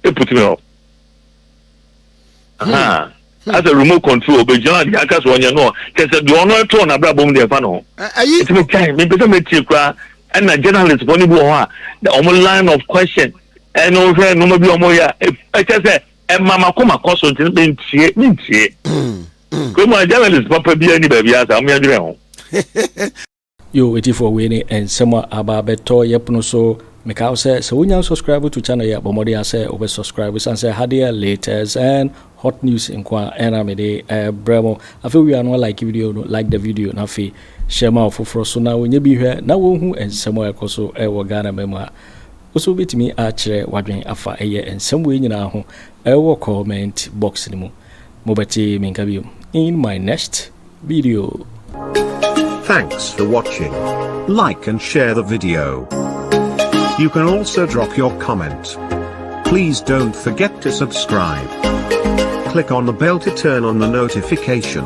e put me off. Asɛ remote control obɛgyina deɛ aka so ɔnyɛ no kyɛ sɛ deɛ ɔno ɛtoo n'abrabɔ mu deɛ ɛfa ne ho. Ɛyi. Nti metwae mepɛ sɛ metie koraa. Ɛna journalist fo no bi wɔ hɔ a ɔmo line of question ɛna wohwɛ nneɛma bi a ɔmo yɛ a ɛkyɛ sɛ ɛma makoma kɔ so, nti mentie mentie. Kurom a journalist papa bi ani baabi asa ɔmo yɛdwene ho. Yo, etifoɔ, wei ne nsɛm a aba abɛtɔ yɛ pono so. Meka wo sɛ sɛ wonya subscribe to channel yɛ, bɔ mmɔden sɛ wobɛ subscribe, sane sɛ hadeɛ latest and hot news nko a ɛna mede ɛbrɛ mo. Afei wia no, like video no, like the video, na afei hyɛ ma ɔfoforɔ so na wɔnyɛ bi hwɛ na wɔhu nsɛm a ɛkɔ so ɛwɔ Ghana ma mu a wo wobɛtumi akyerɛ w'adwen afa ɛyɛ nsɛm wei nyinaa ho ɛwɔ comment box no mu. Mobɛte menka bio in my next video. Thanks for watching. Like and share the video. You can also drop your comment. Please don't forget to subscribe. Click on the bell to turn on the notification.